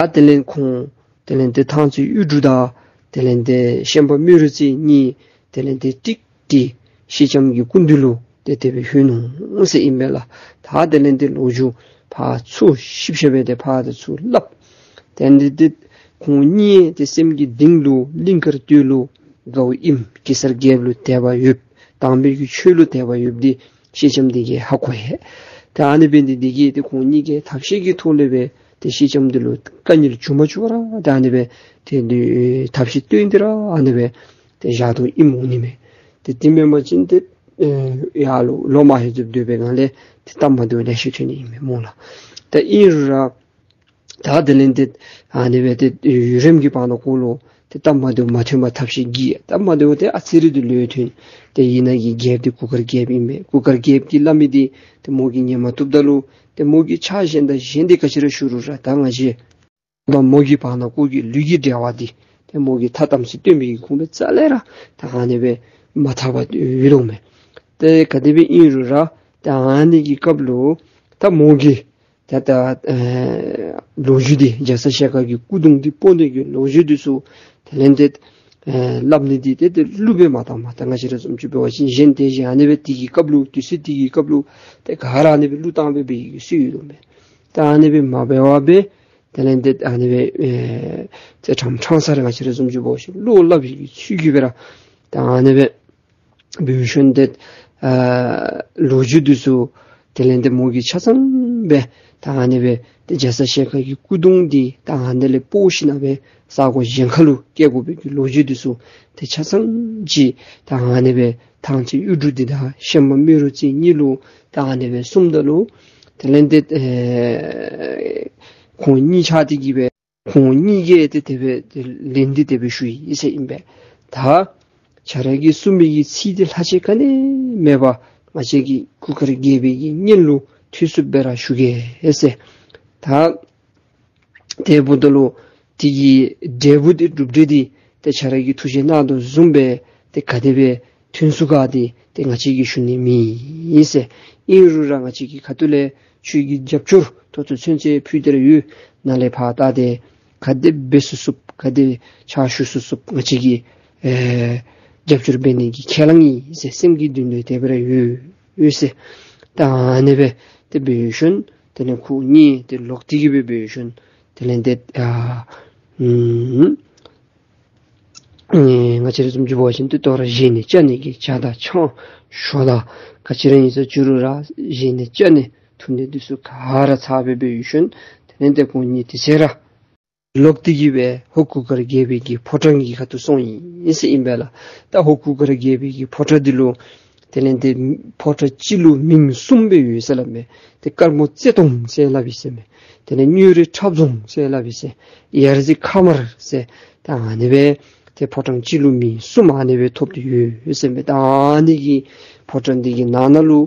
ཨ་དེ་ལས་ཁོང་དེ་ལས་ཏེ་ཐང་རྩེ་གཡུ་འབྲུག་དང་དེ་ལས་ཏེ་ཤན་པ་རྨེ་རུ་རྩེ་གཉིས་དེ་ལས་ཏེ་ཀྲིག་ཀྲི་སེང་ལྕམ་གྱི་སྐུ་མདུན་ལུ་ཏེ་དེ་སྦེ་ལྷོད་ནུག་ཟེར་ཨིན་པས་ལགས། ད་དེ་ལས་ཏེ་ལོ་རྒྱུས་ཕར་ཚུར་ཞིབ་ཞིབ་སྦེ་ཏེ་ཕར་དང་ཚུར་སླབ། དེ་ལས་ཏེ་ཁོང་གཉིས་ཏེ་སེམས་ཀྱི་གཏིང་ལུ་གླིང་དཀར་སྟོད་ལུ་དགའ་བའི་ཨིནམ་གེ་སར་རྒྱལཔོ་ལུ་དད་པ་ཡོདཔ་དམ་པའི་གི་ཆོས་ལུ་དད་པ་ཡོདཔ་འདི་སེང་ལྕམ་འདི་གིས་ཧ་གོ་ཡི། ད་ཨ་ནི་འབད་ནི་འདི་གིས་ཏེ་ཁོང་གཉིས་ཀྱིས་ཐབས་ཤེས་ཀྱི་ཐོག་ལས་སྦེ་ཏེ་སེང་ལྕམ་འདི་ལུ་དཀའ་ངལ་བྱུང་མ་བཅུག་པར་ར་ད་ཨ་ནི་སྦེ་ཏེ་འདི་ཐབས་ཤེས་བཏོན་ཏེ་ར་ཨ་ནི་སྦེ་ཏེ་བཞག་དོ་ཨིནམ་འོང་ནི་མས། ཏེ་དེ་མེན་པ་ཅིན་ཏེ་ཨེ་ཡར་ལུ་ལོག་མ་ལྷོད་བཅུག་སྡོད་པའི་སྒང་ལས་ཏེ་སྟབས་མ་བདེཝ་ལེ་ཤ་ཐོན་ནི་ཨིན་མས་སྨོ་ལགས། ད་ཨིན་རུང་ར་ད་དེ་ལས་ཏེ་ཨ་ནི་སྦེ་ཏེ་ཡུན་རིངམོ་གི་བར་ན་ཁོ་ལུ་ཏེ་སྟབས་མ་བདེཝ་མ་ཐོན་པར་ཐབས་ཤེས་ཀྱིས་སྟབས་མ་བདེཝ་ཏེ་ཨ་ཙི་རེ་འདི་ལུ་ཐོན། ཏེ་ཨིན་ན་གི་རྒྱལཔོ་འདི་གུར་དཀར་རྒྱལཔོ་ཨིན་མས། གུར་དཀར་རྒྱལཔོ་གིས་སླབ་མི་འདི་ཏེ་མོ་གིས་ཉན་མ་བཏུབ་ད་ལུ་ཏེ་མོ་གིས་ཕྱག་གཞན་དང་གཞན་འདི་ག་ཅི་ར་ཞུ་རུང་ར་ད་ང་བཅས་དང་མོ་གི་བར་ན་ཁོ་གི་ལུས་ཀྱི་འབྲེལ་བ་འདི་ཏེ་མོ་གིས་ཐ་དམ་ཚིག་སྟོན་པའི་གི་ཁུངས་སྦེ་རྩ་ལས་ར་ད་ཨ་ནི་སྦེ་མ་ཐར་བར་ཡོད་དོ་མས། ཏེ་ག་དེ་སྦེ་ཨིན་རུང་ར་ད་ཨ་ནི་གི་སྐབས་ལུ་ད་མོ་གིས་ད་ད་ཨེ་ལོ་རྒྱུས་འདི་རྒྱ་ཚ་ཞལ་དཀར་གྱི་སྐུ་གདུང་འདི་སྤོ་ནི་གི་ལོ་རྒྱུས་འདི་ཚུ་དེ་ལས་ཏེ་ཨེ་སླབ་ནི་འདི་ཏེ་ཏེ་གླུ་སྦེ་མ་བཏངམ་ད་ང་བཅས་ར་བཟུམ་ཅིག་འབད་བ་ཅིན་གཞན་ཏེ་གཞན་ཨ་ནི་སྦེ་དེ་གི་སྐབས་ལུ་དུས་ཚོད་དེ་གི་སྐབས་ལུ་ཏེ་ག་ར་ཨ་ནི་སྦེ་གླུ་བཏང་སྦེ་འབད་ཡི་གི་སྲོལ་ཡོད་དོ་མས། ད་ཨ་ནི་སྦེ་མ་འབད་བར་སྦེ་དེ་ལས་ཏེ་ཨ་ནི་སྦེ་ཨེ་ཚེ་ཕྲང་ཕྲང་ས་ར་ང་བཅས་ར་བཟུམ་ཅིག་འབད་བ་ཅིན་གླུ་སླབ་ཡི་གི་ཚུལ་གྱིས་སྦེ་ར་ད་ཨ་ནི་སྦེ་འབད་བའི་ཤུལ་ཏེ་ཨ་ལོ་རྒྱུས་འདི་ཚུ་དེ་ལས་ཏེ་མོ་གིས་ཆ་ཚང་སྦེ་ད་ཨ་ནི་སྦེ་ཏེ་རྒྱ་ཚ་ཞལ་དཀར་གྱི་སྐུ་གདུང་འདི་ད་ཨ་ནི་ལས་སྤོ་ཞིནམ་སྦེ་ས་གོ་གཞན་ཁ་ལུ་བསྐྱལ་དགོ་པའི་གི་ལོ་རྒྱུས་འདི་ཚུ་ཏེ་ཆ་ཚང་ཅིག་ད་ཨ་ནི་སྦེ་ཐང་རྩེ་གཡུ་འབྲུག་འདི་དང་ཤན་པ་རྨེ་རུ་རྩེ་གཉིས་ལུ་ད་ཨ་ནི་སྦེ་གསུངམ་ད་ལུ་དེ་ལས་ཏེ་ཨེ་ཁོང་གཉིས་ཆ་འདི་གིས་སྦེ་ཁོང་གཉིས་ཀྱིས་ཏེ་དེ་སྦེ་ཏེ་ལན་འདི་དེ་སྦེ་ཞུ་ཡི་ཟེར་ཨིན་པས། ད་ཁྱེད་ར་གིས་གསུངས་མི་གི་ཚིག་འདི་ལྷག་ཆད་ག་ནི་མེད་པར་ང་བཅས་ཀྱི་གུར་དཀར་རྒྱལ་པོའི་གི་སྙན་ལུ་ཐོས་སུ་སྦེ་ར་ཞུ་གེ་ཟེར། ད་དེ་འབདཝ་ད་ལུ་དེ་གི་འབྲས་བུ་འདི་གྲུབ་འབྲས་འདི་ཏེ་ཁྱེད་ར་གིས་ཐུགས་བཞེད་གནང་དོ་བཟུམ་སྦེ་ཏེ་ག་དེ་སྦེ་ཐོན་ཚུགས་ག་འདི་ཏེ་ང་བཅས་ཀྱིས་ཞུ་ནི་མེད་ཟེར། ཨིན་རུང་ར་ང་བཅས་ཀྱི་ཁ་ཐུག་ལས་ཁྱོད་ཀྱི་རྒྱབ་སྐྱོར་ད་ལྟོ་ཚུན་ཚོད་ཕུལ་ཏེ་ར་ཡོད། ནཱ་ལས་ཕར་ད་ཏེ་ག་དེ་འབད་ཚུགས་ཚུགསཔ་ག་དེ་ཕྱག་ཞུ་ཚུགས་ཚུགསཔ་ང་བཅས་ཀྱིས་ཨེ་རྒྱབ་སྐྱོར་འབད་ནི་གི་ཁས་བླངས་ཨིན་ཟེར། སེམས་ཀྱི་མདུན་ལས་དེ་སྦེ་ར་ཡོད་ཡོད་ཟེར། ད་ཨ་ནི་སྦེ་ཏེ་འབད་བའི་ཤུལ་དེ་ལས་ཁོང་གཉིས་ཏེ་ལོག་སྟེ་གི་སྦེ་འབད་བའི་ཤུལ་དེ་ལས་ཏེ་ཨ་ཨུམ་ཨེ་ང་བཅས་ར་བཟུམ་ཅིག་འབད་བ་ཅིན་ཏེ་དོ་རུང་བཞེས་ནི་བཅའ་ནི་གི་ཇ་དང་ཆང་ཞོ་དང་ག་ཅི་ར་ཨིན་ས་བྱུང་རུང་ར་བཞེས་ནི་བཅའ་ནི་འཐུང་ནི་འདི་ཚུ་ག་ར་ཚར་སྦེ་འབད་བའི་ཤུལ་དེ་ལས་ཏེ་ཁོང་གཉིས་དེ་ཚེ་ར་ལོག་སྟེ་གི་སྦེ་ཧོར་གུར་དཀར་རྒྱལ་པོའི་གི་ཕོ་བྲང་གི་ཁ་ཐུག་སོང་ཡི་ཟེར་ཨིན་པས་ལགས། ད་ཧོར་གུར་དཀར་རྒྱལ་པོའི་གི་ཕོ་བྲང་འདི་ལུ་དེ་ལས་ཏེ་ཕོ་བྲང་གཅིག་ལུ་མིང་གསུམ་སྦེ་ཡོད་ཟེར་སླབ་མས། ཏེ་དཀར་མོ་རྩེ་གདོང་ཟེར་སླབ་ཨིན་ཟེར་མས། དེ་ལས་གཉོས་རི་ཁྲབ་རྫོང་ཟེར་སླབ་ཨིན་ཟེར། ཡ་རྩེ་ཁ་དམར་ཟེར། ད་ཨ་ནི་སྦེ་ཏེ་ཕོ་བྲང་གཅིག་ལུ་མིང་གསུམ་ཨ་ནི་སྦེ་ཐོབ་སྟེ་ཡོད་ཟེར་མས། ད་ཨ་ནི་གི་ཕོ་བྲང་འདི་གི་ནང་ན་ལུ་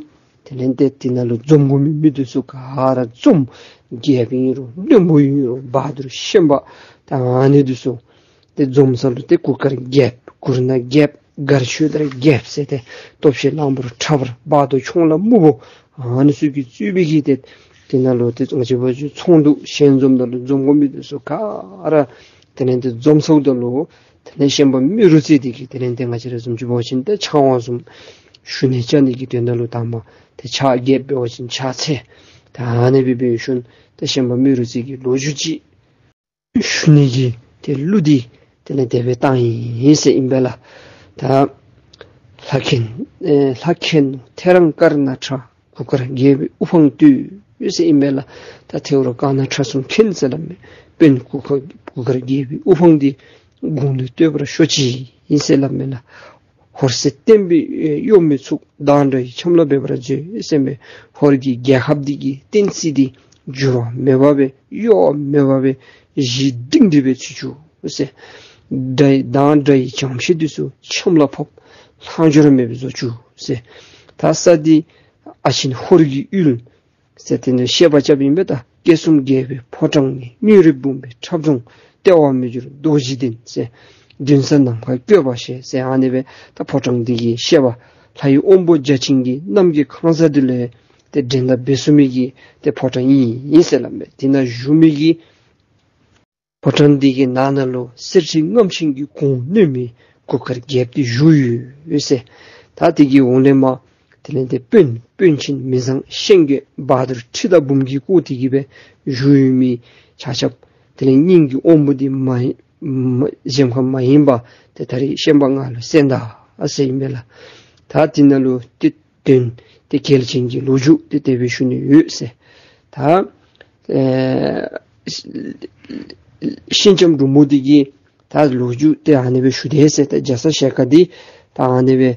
དེ་ལས་ཏེ་དེ་ནང་ལུ་འཛོམས་དགོ་མི་མི་འདི་ཚུ་ག་ར་འཛོམས། རྒྱལཔོ་ཨིན་རུང་བློན་པོ་ཨིན་རུང་བ་དུར་ཤན་པ་ད་ཨ་ནི་འདི་ཚུ་ཏེ་འཛོམས་ས་ལུ་ཏེ་གུར་དཀར་རྒྱལཔོ་གུར་ནག་རྒྱལཔོ་མགར་ཆོས་དར་རྒྱལཔོ་ཟེར་ཏེ་སྟོབས་ཆེན་གླང་པོ་ཁྲ་འབར་བ་དུར་ཁྱུང་ལྷ་སྨུག་པོ་ཨ་ནི་ཚུ་གིས་གཙོས་པའི་གི་ཏེ་དེ་ནང་ལུ་ཏེ་ང་བཅས་འབད་བ་ཅིན་ཚོང་འདུས་ཞལ་འཛོམས་ནང་ལུ་འཛོམས་དགོ་མི་འདི་ཚུ་ག་ར་དེ་ལས་ཏེ་འཛོམས་སོངམ་ད་ལུ་དེ་ལས་ཤན་པ་རྨེ་རུ་རྩེ་འདི་གིས་དེ་ལས་ཏེ་ང་བཅས་ར་བཟུམ་ཅིག་འབད་བ་ཅིན་ཏེ་ཆང་བ་བཟུམ་ཞུ་ནི་བཅའ་ནི་གི་དོན་དག་ལུ་དང་པ་ཏེ་ཕྱག་རྒྱབ་འབད་བ་ཅིན་ཕྱག་འཚལ། ད་ཨ་ནི་སྦེ་འབད་བའི་ཤུལ་ཏེ་ཤན་པ་རྨེ་རུ་རྩེ་གི་ལོ་རྒྱུས་ཅིག་ཞུ་ནི་གི་ཏེ་གླུ་འདི་ དེ་ལས་དེ་སྦེ་བཏང་ཡི་ཟེར་ཨིན་པས་ལགས། ད་ལྷ་མཁྱེན་ཨེ་ལྷ་མཁྱེན་ཐེ་རང་དཀར་ནག་ཁྲ། གུར་དཀར་རྒྱལ་པོའི་དབུ་འཕང་བསྟོད་ཟེར་ཨིན་པས་ལགས། ད་ཐེའུ་རང་དཀར་ནག་ཁྲ་གསུམ་མཁྱེན་ཟེར་སླབ་མས། དཔོན་གུར་དཀར་གུར་དཀར་རྒྱལ་པོའི་དབུ་འཕང་འདི་དགུང་ལོ་བསྟོད་པར་ཤོག་ཅིག་ཨིན་ཟེར་སླབ་མས་ལགས། ཧོར་སྲིད་བརྟན་པའི་གཡོ་མེད་ཚུགས། མདངས་འདྲ་ཡི་ཆམ་ལ་འབེབས་པར་མཛོད་ཟེར་མས། ཧོར་གྱི་རྒྱལ་ཁབ་འདི་གི་བསྟན་སྲིད་འདི་འགྱུར་བ་མེད་པ་སྦེ་གཡོ་བ་མེད་པ་སྦེ་གཞི་སྒྲིང་སྒྲི་སྦེ་ཚུགས་བཅུག་ཟེར། འདྲ་ཡི་མདངས་འདྲ་ཡི་ལྗང་ཤིང་འདི་ཚུ་ཆམ་ལ་ཕབ། ལྷག་འགྱུར་མེད་པར་བཟོ་བཅུག་ཟེར། ད་ས་འདི་ཨ་ཆེན་ཧོར་གྱི་ཡུལ་ཟེར་ཏེ་ནི་བཤད་པ་རྐྱབ་ཨིན་པས། ད་སྐྱེ་གསུམ་རྒྱལ་པོའི་ཕོ་བྲང་ནི། མིའུ་རི་འབུམ་པའི་འཁྲབ་གྲོང་། ལྟེ་བ་མི་འགྱུར་རྡོ་རྗེ་གདན་ཟེར། འདུན་ས་ནམ་མཁའ་བཀོད་པ་ཞེས་ཟེར། ཨ་ནི་སྦེ་ད་ཕོ་བྲང་འདི་གི་བཤད་པ་ལྷ་ཡི་དབང་པོ་བརྒྱ་བྱིན་གྱིས་གནམ་གྱི་ཁང་བཟང་འདི་ལས་ཏེ་འགྲན་ཟླ་འབད་ཚུགས་མི་གི་ཏེ་ཕོ་བྲང་ཨིན་ཨིན་ཟེར་སླབ་མས། དེ་ནང་བཞུགས་མི་གི་ཕོ་བྲང་འདི་གི་ནང་ན་ལུ་གསེར་ཕྲེང་རྔམ་ཤིང་གི་གོང་གནོན་མི་གུར་དཀར་རྒྱལཔོ་འདི་བཞུགས་ཡོད་ཟེར། ད་དེ་གི་འོག་ལས་མར་དེ་ལས་ཏེ་དཔོན་དཔོན་ཆེན་མི་བཟང་ཤན་རྒོད་བ་དུར་ཁྲི་དང་འབུམ་གྱིས་བསྐོར་ཏེ་གི་སྦེ་བཞུགས་ཡོད་མི་ཆ་ཁྱབ་དེ་ལས་སྙིང་གི་དབང་པོ་འདི་མ་མ་གཞན་ཁར་མ་ཡེངས་པར་ཏེ་ད་རིས་ཤན་པ་ང་ལུ་གསན་ད་ཨ་ཟེར་ཨིན་པས་ལགས། ད་དེ་ནང་ལུ་ཏེ་དོན་ཏེ་གལ་ཆེན་གྱི་ལོ་རྒྱུས་ཏེ་དེ་སྦེ་ཞུ་ནི་ཡོད་ཟེར། ད་ཨེ་ཤིང་ལྕམ་འབྲུག་མོ་འདི་གི་ད་ལོ་རྒྱུས་ཏེ་ཨ་ནི་སྦེ་ཞུ་དེས་ཟེར། ད་རྒྱ་ཚ་ཞལ་དཀར་འདི་ད་ཨ་ནི་སྦེ་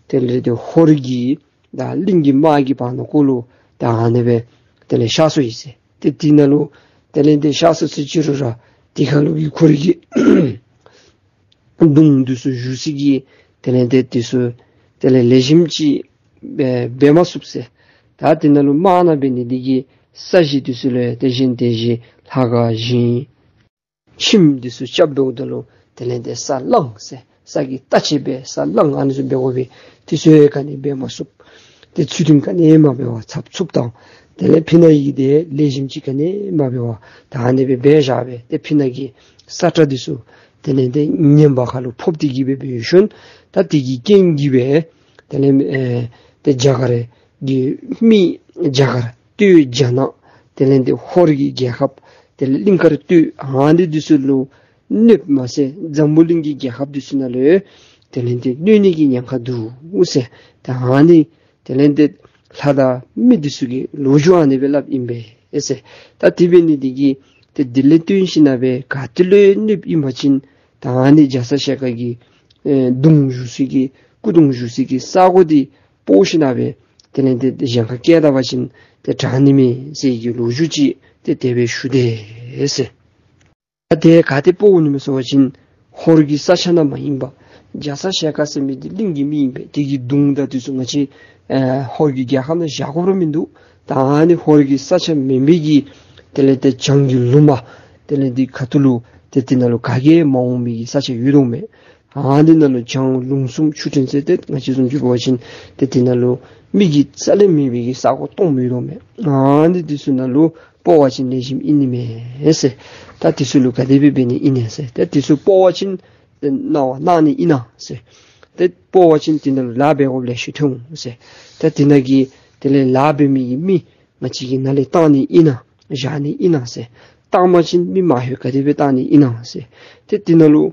དེ་ལས་ཏེ་ཧོར་གྱི་ད་གླིང་གི་དམག་གི་བར་ན་ཁོ་ལུ་ད་ཨ་ནི་སྦེ་དེ་ལས་གཤགས་སོ་ཡི་ཟེར། ཏེ་དེ་ནང་ལུ་དེ་ལས་ཏེ་གཤགས་སོ་ཟེར་ཅི་རུང་ར་དེ་ཁར་ལུ་གི་ཁོ་རའི་གི་གདུང་འདི་ཚུ་བཞུགས་སའི་གི་དེ་ལས་ཏེ་དེ་ཚུ་དེ་ལས་ལེགས་ཤོམ་ཅིག་འབད་འབད་མ་ཚུགས་ཟེར། ད་དེ་ནང་ལུ་དམག་ནང་འབད་ནི་འདི་གིས་ས་གཞི་འདི་ཚུ་ལུ་དེ་བཞིན་དེ་བཞིན་ལྷ་ཁང་བཞེངས། ཁྱིམ་འདི་ཚུ་རྐྱབ་འབདཝ་ད་ལུ་དེ་ལས་ཏེ་ས་བླངས་ཟེར། ས་གི་ལྟ་ཅི་སྦེ་ས་བླངས། ཨ་ནི་ཚུ་འབད་དགོ་པས། དེ་ཚུ་ཡང་ག་ནི་འབད་མ་ཚུགས། ཏེ་ཚུལ་མཐུན་ག་ནི་མ་འབད་བར་ཚབ་ཚུབ་དང་དེ་ལས་ཕི་ན་གི་དེ་ལེགས་ཤོམ་ཅིག་ག་ནི་མ་འབད་བར་ད་ཨ་ནི་སྦེ་འབད་བཞག་པས། ཏེ་ཕི་ན་གི་ས་ཁྲ་འདི་ཚུ་དེ་ལས་ཏེ་ངན་པ་ཁ་ལུ་ཕོག་སྟེ་གི་སྦེ་འབད་ཞིནམ་ད་དེ་གི་རྐྱེན་གྱིས་སྦེ་དེ་ལས་ཨེ་ཏེ་རྒྱ་གར་གྱི་མི་རྒྱ་གར་སྟོད་རྒྱ་ནག་དེ་ལས་ཏེ་ཧོར་གྱི་རྒྱལ་ཁབ་དེ་ལས་གླིང་དཀར་སྟོད་ཨ་ནི་འདི་ཚུ་ལུ་གནོདཔ་མ་ཚད་འཛམ་བུ་གླིང་གི་རྒྱལ་ཁབ་འདི་ཚུ་ནང་ལུ་དེ་ལས་ཏེ་གནོད་ནི་གི་ཉེན་ཁ་འདུག་ཟེར། ད་ཨ་ནི་དེ་ལས་ཏེ་ལྷ་དང་མི་འདི་ཚུ་གིས་ལོ་རྒྱུས་ཨ་ནི་སྦེ་སླབ་ཨིན་པས་ཟེར། ད་དེ་འབད་ནི་འདི་གིས་ཏེ་དེ་ལས་བརྟེན་ཞིན་ན་སྦེ་ག་ཏེ་ལུ་གནོདཔ་ཨིན་པ་ཅིན་ད་ཨ་ནི་རྒྱ་ཚ་ཞལ་དཀར་གྱི་ཨེ་གདུང་བཞུགས་སའི་གི་སྐུ་གདུང་བཞུགས་སའི་གི་ས་གོ་འདི་སྤོ་ཞིན་ན་སྦེ་དེ་ལས་ཏེ་གཞན་ཁར་བསྐྱལ་ད་པ་ཅིན་ཏེ་དྲག་ནི་མས་ཟེར་གྱི་ལོ་རྒྱུས་ཅིག་ཏེ་དེ་སྦེ་ཞུ་དེས་ཟེར། ད་དེ་ག་ཏེ་སྤོ་འོང་ནི་མས་ཟེར་བ་ཅིན་ཧོར་གྱི་ས་ཆ་ནང་མ་ཡིན་པ། རྒྱ་ཚ་ཞལ་དཀར་ཟེར་མི་འདི་གླིང་གི་མི་ཨིན་པས། དེ་གི་གདུང་དང་འདི་ཚུ་ང་བཅས་ཨེ་ཧོར་གྱི་རྒྱལ་ཁབ་ནང་བཞག་དགོཔ་ར་མིན་འདུག། ད་ཨ་ནི་ཧོར་གྱི་ས་ཆ་མེན་པའི་གི་དེ་ལས་ཏེ་བྱང་གི་ལུང་མ་དེ་ལས་འདི་ཁ་ཐུག་ལུ་ཏེ་དེ་ནང་ལུ་ག་གིས་མ་འོང་མི་གི་ས་ཆ་ཡོད་དོ་མས། ཨ་ནི་ནང་ལུ་བྱང་ལུང་གསུམ་ཆུ་ཕྲན་ཟེར་ཏེ་ང་བཅས་བཟུམ་ཅིག་འབད་བ་ཅིན་ཏེ་དེ་ནང་ལུ་མི་གིས་རྩ་ལས་མེད་པའི་གི་ས་གོ་སྟོངམ་ཡོད་དོ་མས། ཨ་ནི་འདི་ཚུ་ནང་ལུ་སྤོ་བ་ཅིན་ལེགས་ཤོམ་ཨིན་ནི་མས་ཟེར། ད་འདི་ཚུ་ལུ་ག་དེ་སྦེ་འབད་ནི་ཨིན་ན་ཟེར། ད་འདི་ཚུ་སྤོ་བ་ཅིན་ཏེ་གནང་བ་གནང་ནི་ཨིན་ན་ཟེར། ཏེ་སྤོ་བ་ཅིན་དེ་ནང་ལུ་ལཱ་འབད་དགོཔ་ལེ་ཤ་ཐོན་འོང་ཟེར། ད་དེ་ནང་གི་དེ་ལས་ལཱ་འབད་མི་གི་མི་ང་བཅས་ཀྱིས་ནཱ་ལས་བཏང་ནི་ཨིན་ན་བཞག་ནི་ཨིན་ན་ཟེར། བཏང་པ་ཅིན་མི་མང་ཤོས་ག་དེ་སྦེ་བཏང་ནི་ཨིན་ན་ཟེར། ཏེ་དེ་ནང་ལུ་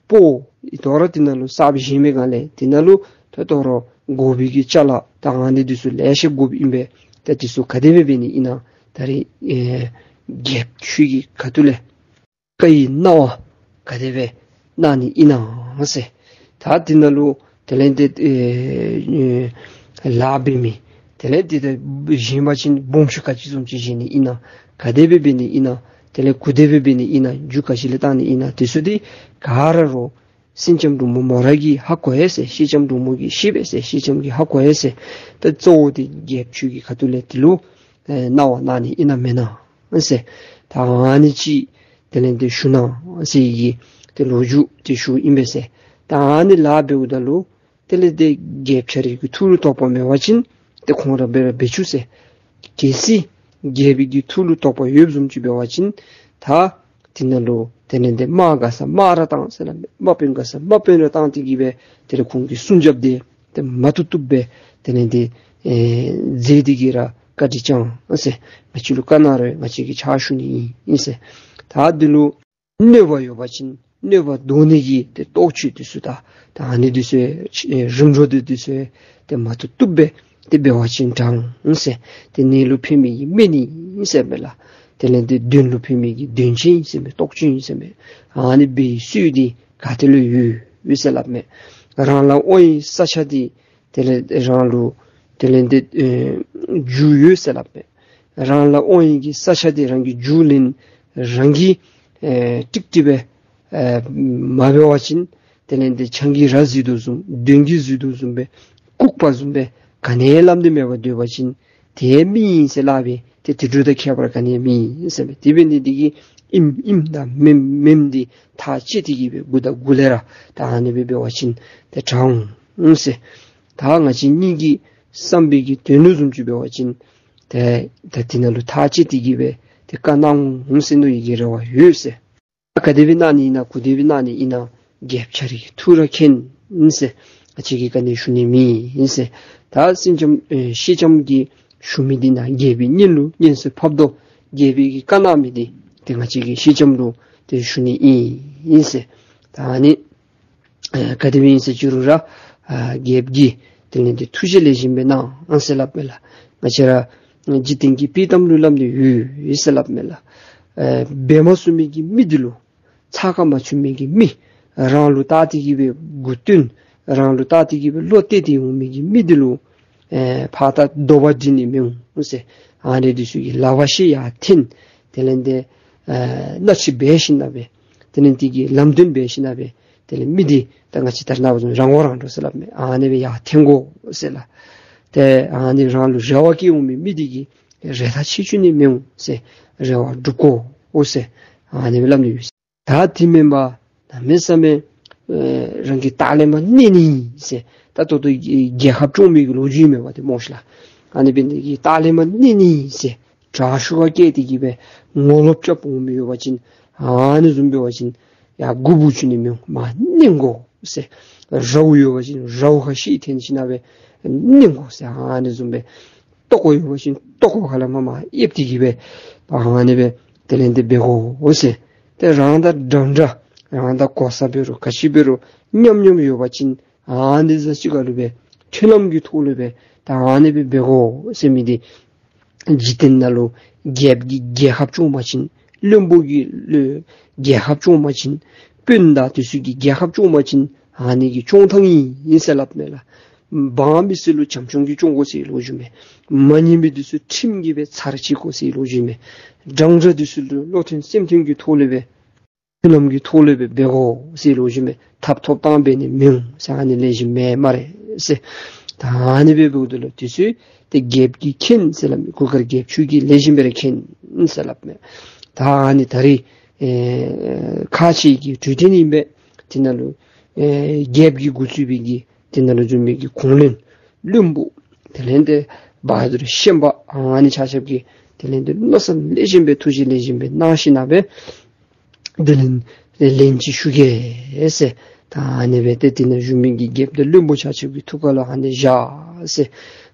སྤོ་ཡི་དོ་རུང་དེ་ནང་ལུ་གསརཔ་བཞེངས་པའི་སྒང་ལས་དེ་ནང་ལུ་ད་དོ་རུང་དགོ་པའི་གི་ཅ་ལ་ད་ཨ་ནི་འདི་ཚུ་ལེ་ཤ་དགོཔ་ཨིན་པས། ད་འདི་ཚུ་ག་དེ་སྦེ་འབད་ནི་ཨིན་ན་ད་རིས་ཨེ་རྒྱལཔོ་ཁྱོད་ཀྱི་ཁ་ཐུག་ལས་བཀའ་ཡི་གནང་བ་ག་དེ་སྦེ་གནང་ནི་ཨིན་ན་ཟེར། ད་དེ་ནང་ལུ་དེ་ལས་ཏེ་ཨེ་ལཱ་འབད་མི་དེ་ལས་ཏེ་ད་བཞེངས་པ་ཅིན་སྦོམ་ཤོས་ག་ཅི་བཟུམ་ཅིག་བཞེངས་ནི་ཨིན་ན། ག་དེ་སྦེ་འབད་ནི་ཨིན་ན། དེ་ལས་གུ་དེ་སྦེ་འབད་ནི་ཨིན་ན། རྒྱུ་ག་ཅི་ལས་བཏང་ནི་ཨིན་ན། དེ་ཚུ་འདི་ག་ར་རོགས་སེང་ལྕམ་འབྲུག་མོ་མོ་ར་གིས་ཧ་གོ་ཡི་ཟེར། སེང་ལྕམ་འབྲུག་མོ་གིས་ཤེས་པས་ཟེར། སེང་ལྕམ་གྱིས་ཧ་གོ་ཡི་ཟེར། ད་གཙོ་བོ་འདི་རྒྱལཔོ་ཁྱོད་ཀྱི་ཁ་ཐུག་ལས་འདི་ལུ་ཨེ་གནང་བ་གནང་ནི་ཨིན་ན་མེན་ན་ཟེར། ད་ཨ་ནི་ཅིག་དེ་ལས་འདི་ཞུ་གནང་ཟེར་གྱི་ཏེ་ལོ་རྒྱུས་འདི་ཞུཝ་ཨིན་པས་ཟེར། ད་ཨ་ནི་ལཱ་འབདཝ་ད་ལུ་དེ་ལས་ཏེ་རྒྱལཔོ་ཁྱོད་རའི་གི་ཐུགས་ལུ་གཏོགས་པ་མེད་པ་ཅིན་ཏེ་ཁོང་ར་འབད་ར་འབད་བཅུག་ཟེར། གལ་སྲིད་རྒྱལ་པོའི་གི་ཐུགས་ལུ་གཏོགས་པ་ཡོདཔ་བཟུམ་ཅིག་འབད་བ་ཅིན་ད་དེ་ནང་ལུ་དེ་ལས་ཏེ་དམག་དགའ་ས་དམག་ར་བཏང་ཟེར་སླབ་མས། དམག་དཔོན་དགའ་ས་དམག་དཔོན་ར་བཏང་སྟེ་གི་སྦེ་དེ་ལས་ཁོང་གི་སྲུང་རྒྱབ་འདི་ཏེ་མ་བཏུབ་བཏུབ་སྦེ་དེ་ལས་ཏེ་ཨེ་མཛད་དེ་གི་ར་བཀའ་དྲིན་བསྐྱང་ཟེར། ང་བཅས་ལུ་བཀའ་གནང་རུང་ང་བཅས་ཀྱིས་ཕྱག་ཞུ་ནི་ཨིན་ཟེར། ད་འདི་ལུ་གནོད་པ་ཡོད་པ་ཅིན་ གནོད་པ་བཟློག་ནི་གི་ཏེ་ལྟོགས་བཅོས་འདི་ཚུ་དང་ད་ཨ་ནི་འདི་ཚུ་ཨེ་རིམ་གྲོ་འདི་འདི་ཚུ་ཏེ་མ་བཏུབ་བཏུབ་སྦེ་ཏེ་འབད་བ་ཅིན་དྲག་འོང་ཟེར། ཏེ་ནད་ལུ་ཕན་མི་གི་སྨན་ཨིན་ཟེར་མས་ལགས། དེ་ལས་ཏེ་གདོན་ལུ་ཕན་མི་གི་གདོན་ཆེན་ཨིན་ཟེར་མས། ལྟོགས་བཅོས་ཨིན་ཟེར་མས། ཨ་ནི་འབད་བའི་སྲོལ་འདི་ག་ཏེ་ལུ་ཡོད་ཡོད་ཟེར་སླབ་མས། རང་ལ་དབང་བའི་ས་ཆ་འདི་དེ་ལས་རང་ལུ་དེ་ལས་ཏེ་ཨེ་རྒྱུ་ཡོད་ཟེར་སླབ་མས། རང་ལ་དབང་བའི་གི་ས་ཆ་འདི་རང་གིས་རྒྱུ་ལེན་རང་གིས་ཨེ་ཀྲིག་ཀྲི་སྦེ་ཨེ་མ་འབད་བ་ཅིན་དེ་ལས་ཏེ་ཆང་གིས་ར་བཟི་དོ་བཟུམ་གདོན་གྱིས་བཟི་དོ་བཟུམ་སྦེ་ལྐུགས་པ་བཟུམ་སྦེ་ག་ནི་ལམ་འདི་མེད་པར་སྡོད་པ་ཅིན་དེ་མི་ཨིན་ཟེར་སླབ་སྦེ་ཏེ་དེ་འདྲ་དང་ཁྱད་པར་ག་ནི་མེད་ཟེར་མས། དེ་འབད་ནི་འདི་གིས་ཨིནམ་ཨིནམ་དང་མེནམ་མེནམ་འདི་ཐག་བཅད་དེ་གི་སྦེ་མགུ་དང་མགུ་ལས་ར་ད་ཨ་ནི་སྦེ་འབད་བ་ཅིན་ཏེ་དྲག་འོང་ཟེར། ད་ང་བཅས་གཉིས་ཀྱི་བསམ་པའི་གི་དོན་ལུ་བཟུམ་ཅིག་འབད་བ་ཅིན་ཏེ་ད་དེ་ནང་ལུ་ཐག་བཅད་དེ་གི་སྦེ་ཏེ་བཀའ་གནང་འོང་ཟེར་མནོ་ནི་གི་རེ་བ་ཡོད་ཟེར། ག་དེ་སྦེ་གནང་ནི་ཨིན་ན་ག་དེ་སྦེ་གནང་ནི་ཨིན་ན་རྒྱལཔོ་ཁྱོད་རའི་གི་ཐུགས་ར་མཁྱེན་ཟེར། ང་བཅས་ཀྱིས་ག་ནི་ཞུ་ནི་མེད་ཟེར། ད་སེང་ལྕམ་ཨེ་ཤེལ་ལྕམ་གྱིས་ཞུ་མི་འདི་ནཱ་རྒྱལ་པོའི་སྙན་ལུ་སྙན་སེང་ཕབ་དོ། རྒྱལ་པོའི་གི་བཀའ་གནང་མི་འདི་ཏེ་ང་བཅས་ཀྱིས་ཤེལ་ལྕམ་ལུ་ཏེ་ཞུ་ནི་ཨིན་ཟེར། ད་ཨ་ནི་ཨེ་ག་དེ་སྦེ་ཨིན་ཟེར་ཅི་རུང་ར་ཨ་རྒྱལཔོ་གིས་དེ་ལས་ཏེ་ཐུགས་རྗེ་ལེགས་ཤོམ་སྦེ་གནང་ཟེར་སླབ་མས་ལགས། ང་བཅས་ར་འཇིག་རྟེན་གྱི་དཔྱེ་གཏམ་ལུ་སླབ་ནི་ཡོད་ཟེར་སླབ་མས་ལགས། ཨེ་འབད་མ་ཚུགས་མི་གི་མི་འདི་ལུ་ཚགས་ཁར་མ་ཚུད་མི་གི་མི་རང་ལུ་བལྟ་སྟེ་གི་སྦེ་མགུ་བཏོན་རང་ལུ་བལྟ་སྟེ་གི་སྦེ་བློ་གཏད་དེ་འོང་མི་གི་མི་འདི་ལུ་ཨེ་ཕར་ད་དོགས་པ་འདྲི་ནི་མི་འོང་ཟེར། ཨ་ནི་འདི་ཚུ་གི་ལག་པ་ཤེད་ཡར་འཐེན། དེ་ལས་ཏེ་ཨེ་སྣ་ཁྲིད་འབད་ཞིནམ་ལས་དེ་ལས་དེ་གི་ལམ་སྟོན་འབད་ཞིནམ་ལས་དེ་ལས་མི་འདི་ད་ང་བཅས་ད་རེས་ནངས་པ་བཟུམ་རང་མགོ་རང་འདྲོངས་ཟེར་སླབ་མས། ཨ་ནི་སྦེ་ཡར་འཐེན་དགོ་ཟེར་ལགས། ཏེ་ཨ་ནི་རང་ལུ་རེ་བ་བསྐྱེད་འོང་མི་མི་འདི་གིས་རེ་ཐག་ཆད་བཅུག་ནི་མི་འོང་ཟེར། རེ་བ་སྒྲུབ་དགོ་ཟེར་ཨ་ནི་སྦེ་སླབ་ནི་ཡོད། ད་དེ་མེན་པར་གནམ་མེད་ས་མེད་ཨེ་རང་གི་ལྟག་ལས་མར་མནན་ནི་ཟེར། ད་ལྟོ་ལྟོ་རྒྱལ་ཁབ་སྐྱོང་མི་གི་ལོ་རྒྱུས་མེན་པ་ཏེ་སྨོ་ཤིག་ལགས། ཨ་ནི་འབད་ནི་འདི་གིས་ལྟག་ལས་མར་མནན་ནི་ཟེར་དྲག་ཤུགས་ཁར་བསྐྱེད་དེ་གི་སྦེ་ངོ་ལོག་རྐྱབ་འོང་མི་ཡོད་པ་ཅིན་ཨ་ནི་བཟུམ་འབད་བ་ཅིན་ཡར་མགུ་འབུར་བཅུག་ནི་མི་འོང་། མར་མནན་དགོ་ཟེར། རཝ་ཡོད་པ་ཅིན་རཝ་ཁར་ཤེད་འཐེན་ཞིནམ་ལས་མནན་དགོ་ཟེར། ཨ་ནི་བཟུམ་སྦེ་ལྟག་ཀོ་ཡོད་པ་ཅིན་ལྟག་ཀོ་ཁ་ལས་མར་མར་ཨེབ་སྟེ་གི་སྦེ་ཨ་ནི་སྦེ་དེ་ལས་ཏེ་འབད་དགོ་ཟེར། ཏེ་རང་དང་འདྲན་འདྲ་རང་དང་གོ་ས་འབད་རུང་ག་ཅི་འབད་རུང་མཉམ་མཉམ་ཡོད་པ་ཅིན་ཨ་ནི་ཟེར་ཅིག་ཁ་ལུ་སྦེ་མཐུན་ལམ་གྱི་ཐོག་ལུ་སྦེ་ད་ཨ་ནི་སྦེ་འབད་དགོ་ཟེར་མི་འདི་འཇིག་རྟེན་ནང་ལུ་རྒྱལཔོ་གིས་རྒྱལ་ཁབ་སྐྱོང་པ་ཅིན་བློན་པོ་གིས་བློ་རྒྱལ་ཁབ་སྐྱོང་པ་ཅིན་དཔོན་དང་དེ་ཚུ་གིས་རྒྱལ་ཁབ་སྐྱོང་པ་ཅིན་ཨ་ནི་གི་སྐྱོང་ཐངས་ཨིན་ཟེར་སླབ་མས་ལགས། འབངས་མི་སེར་ལུ་བྱམས་སྐྱོང་གིས་སྐྱོང་དགོ་ཟེར་ལོ་རྒྱུས་མས། མ་ཉན་མི་འདི་ཚུ་ཁྲིམས་ཀྱིས་སྦེ་ཚར་བཅད་དགོ་ཟེར་ལོ་རྒྱུས་མས། འདྲན་འདྲ་འདི་ཚུ་ལུ་བློ་མཐུན་སེམས་མཐུན་གྱི་ཐོག་ལས་སྦེ་མཐུན་ལམ་གྱི་ཐོག་ལས་སྦེ་འབད་དགོ་ཟེར་ལོ་རྒྱུས་མས། ཐབ་ཐོབ་ཐང་འབད་ནི་མི་འོང་ཟེར། ཨ་ནི་ལེགས་ཤོམ་མས་སྨ་རེ་ཟེར། ད་ཨ་ནི་སྦེ་འབདཝ་ད་ལུ་དེ་ཚུ་ཏེ་རྒྱལཔོ་གིས་མཁྱེན་ཟེར་སླབ་མས། གུར་དཀར་རྒྱལཔོ་ཁྱོད་ཀྱིས་ལེགས་ཤོམ་སྦེ་ར་མཁྱེན་ཟེར་སླབ་མས། ད་ཨ་ནི་ད་རིས་ཨེ་ཁག་ཆེ་གི་གྲོས་ཐུན་ཨིན་པས། དེ་ནང་ལུ་ཨེ་རྒྱལཔོ་གིས་འགོ་བཙུགས་པའི་གི་དེ་ནང་ལུ་འཛོམས་མི་གི་གུང་བློན་བློན་པོ་དེ་ལས་ཏེ་བ་དུར་ཤན་པ་ཨ་ནི་ཆ་ཁྱབ་ཀྱིས་དེ་ལས་ཏེ་མནོ་བསམ་ལེགས་ཤོམ་སྦེ་ཐུགས་རྗེ་ལེགས་ཤོམ་སྦེ་གནང་ཞིནམ་ལས་དེ་ལས་ལན་ལན་ཅིག་ཞུ་གེ་ཟེར། ད་ཨ་ནི་སྦེ་ཏེ་དེ་ནང་བཞུགས་མི་གི་རྒྱལཔོ་དང་བློན་པོ་ཆ་ཁྱབ་ཀྱི་ཐུགས་ཁ་ལུ་ཨ་ནི་བཞག་ཟེར།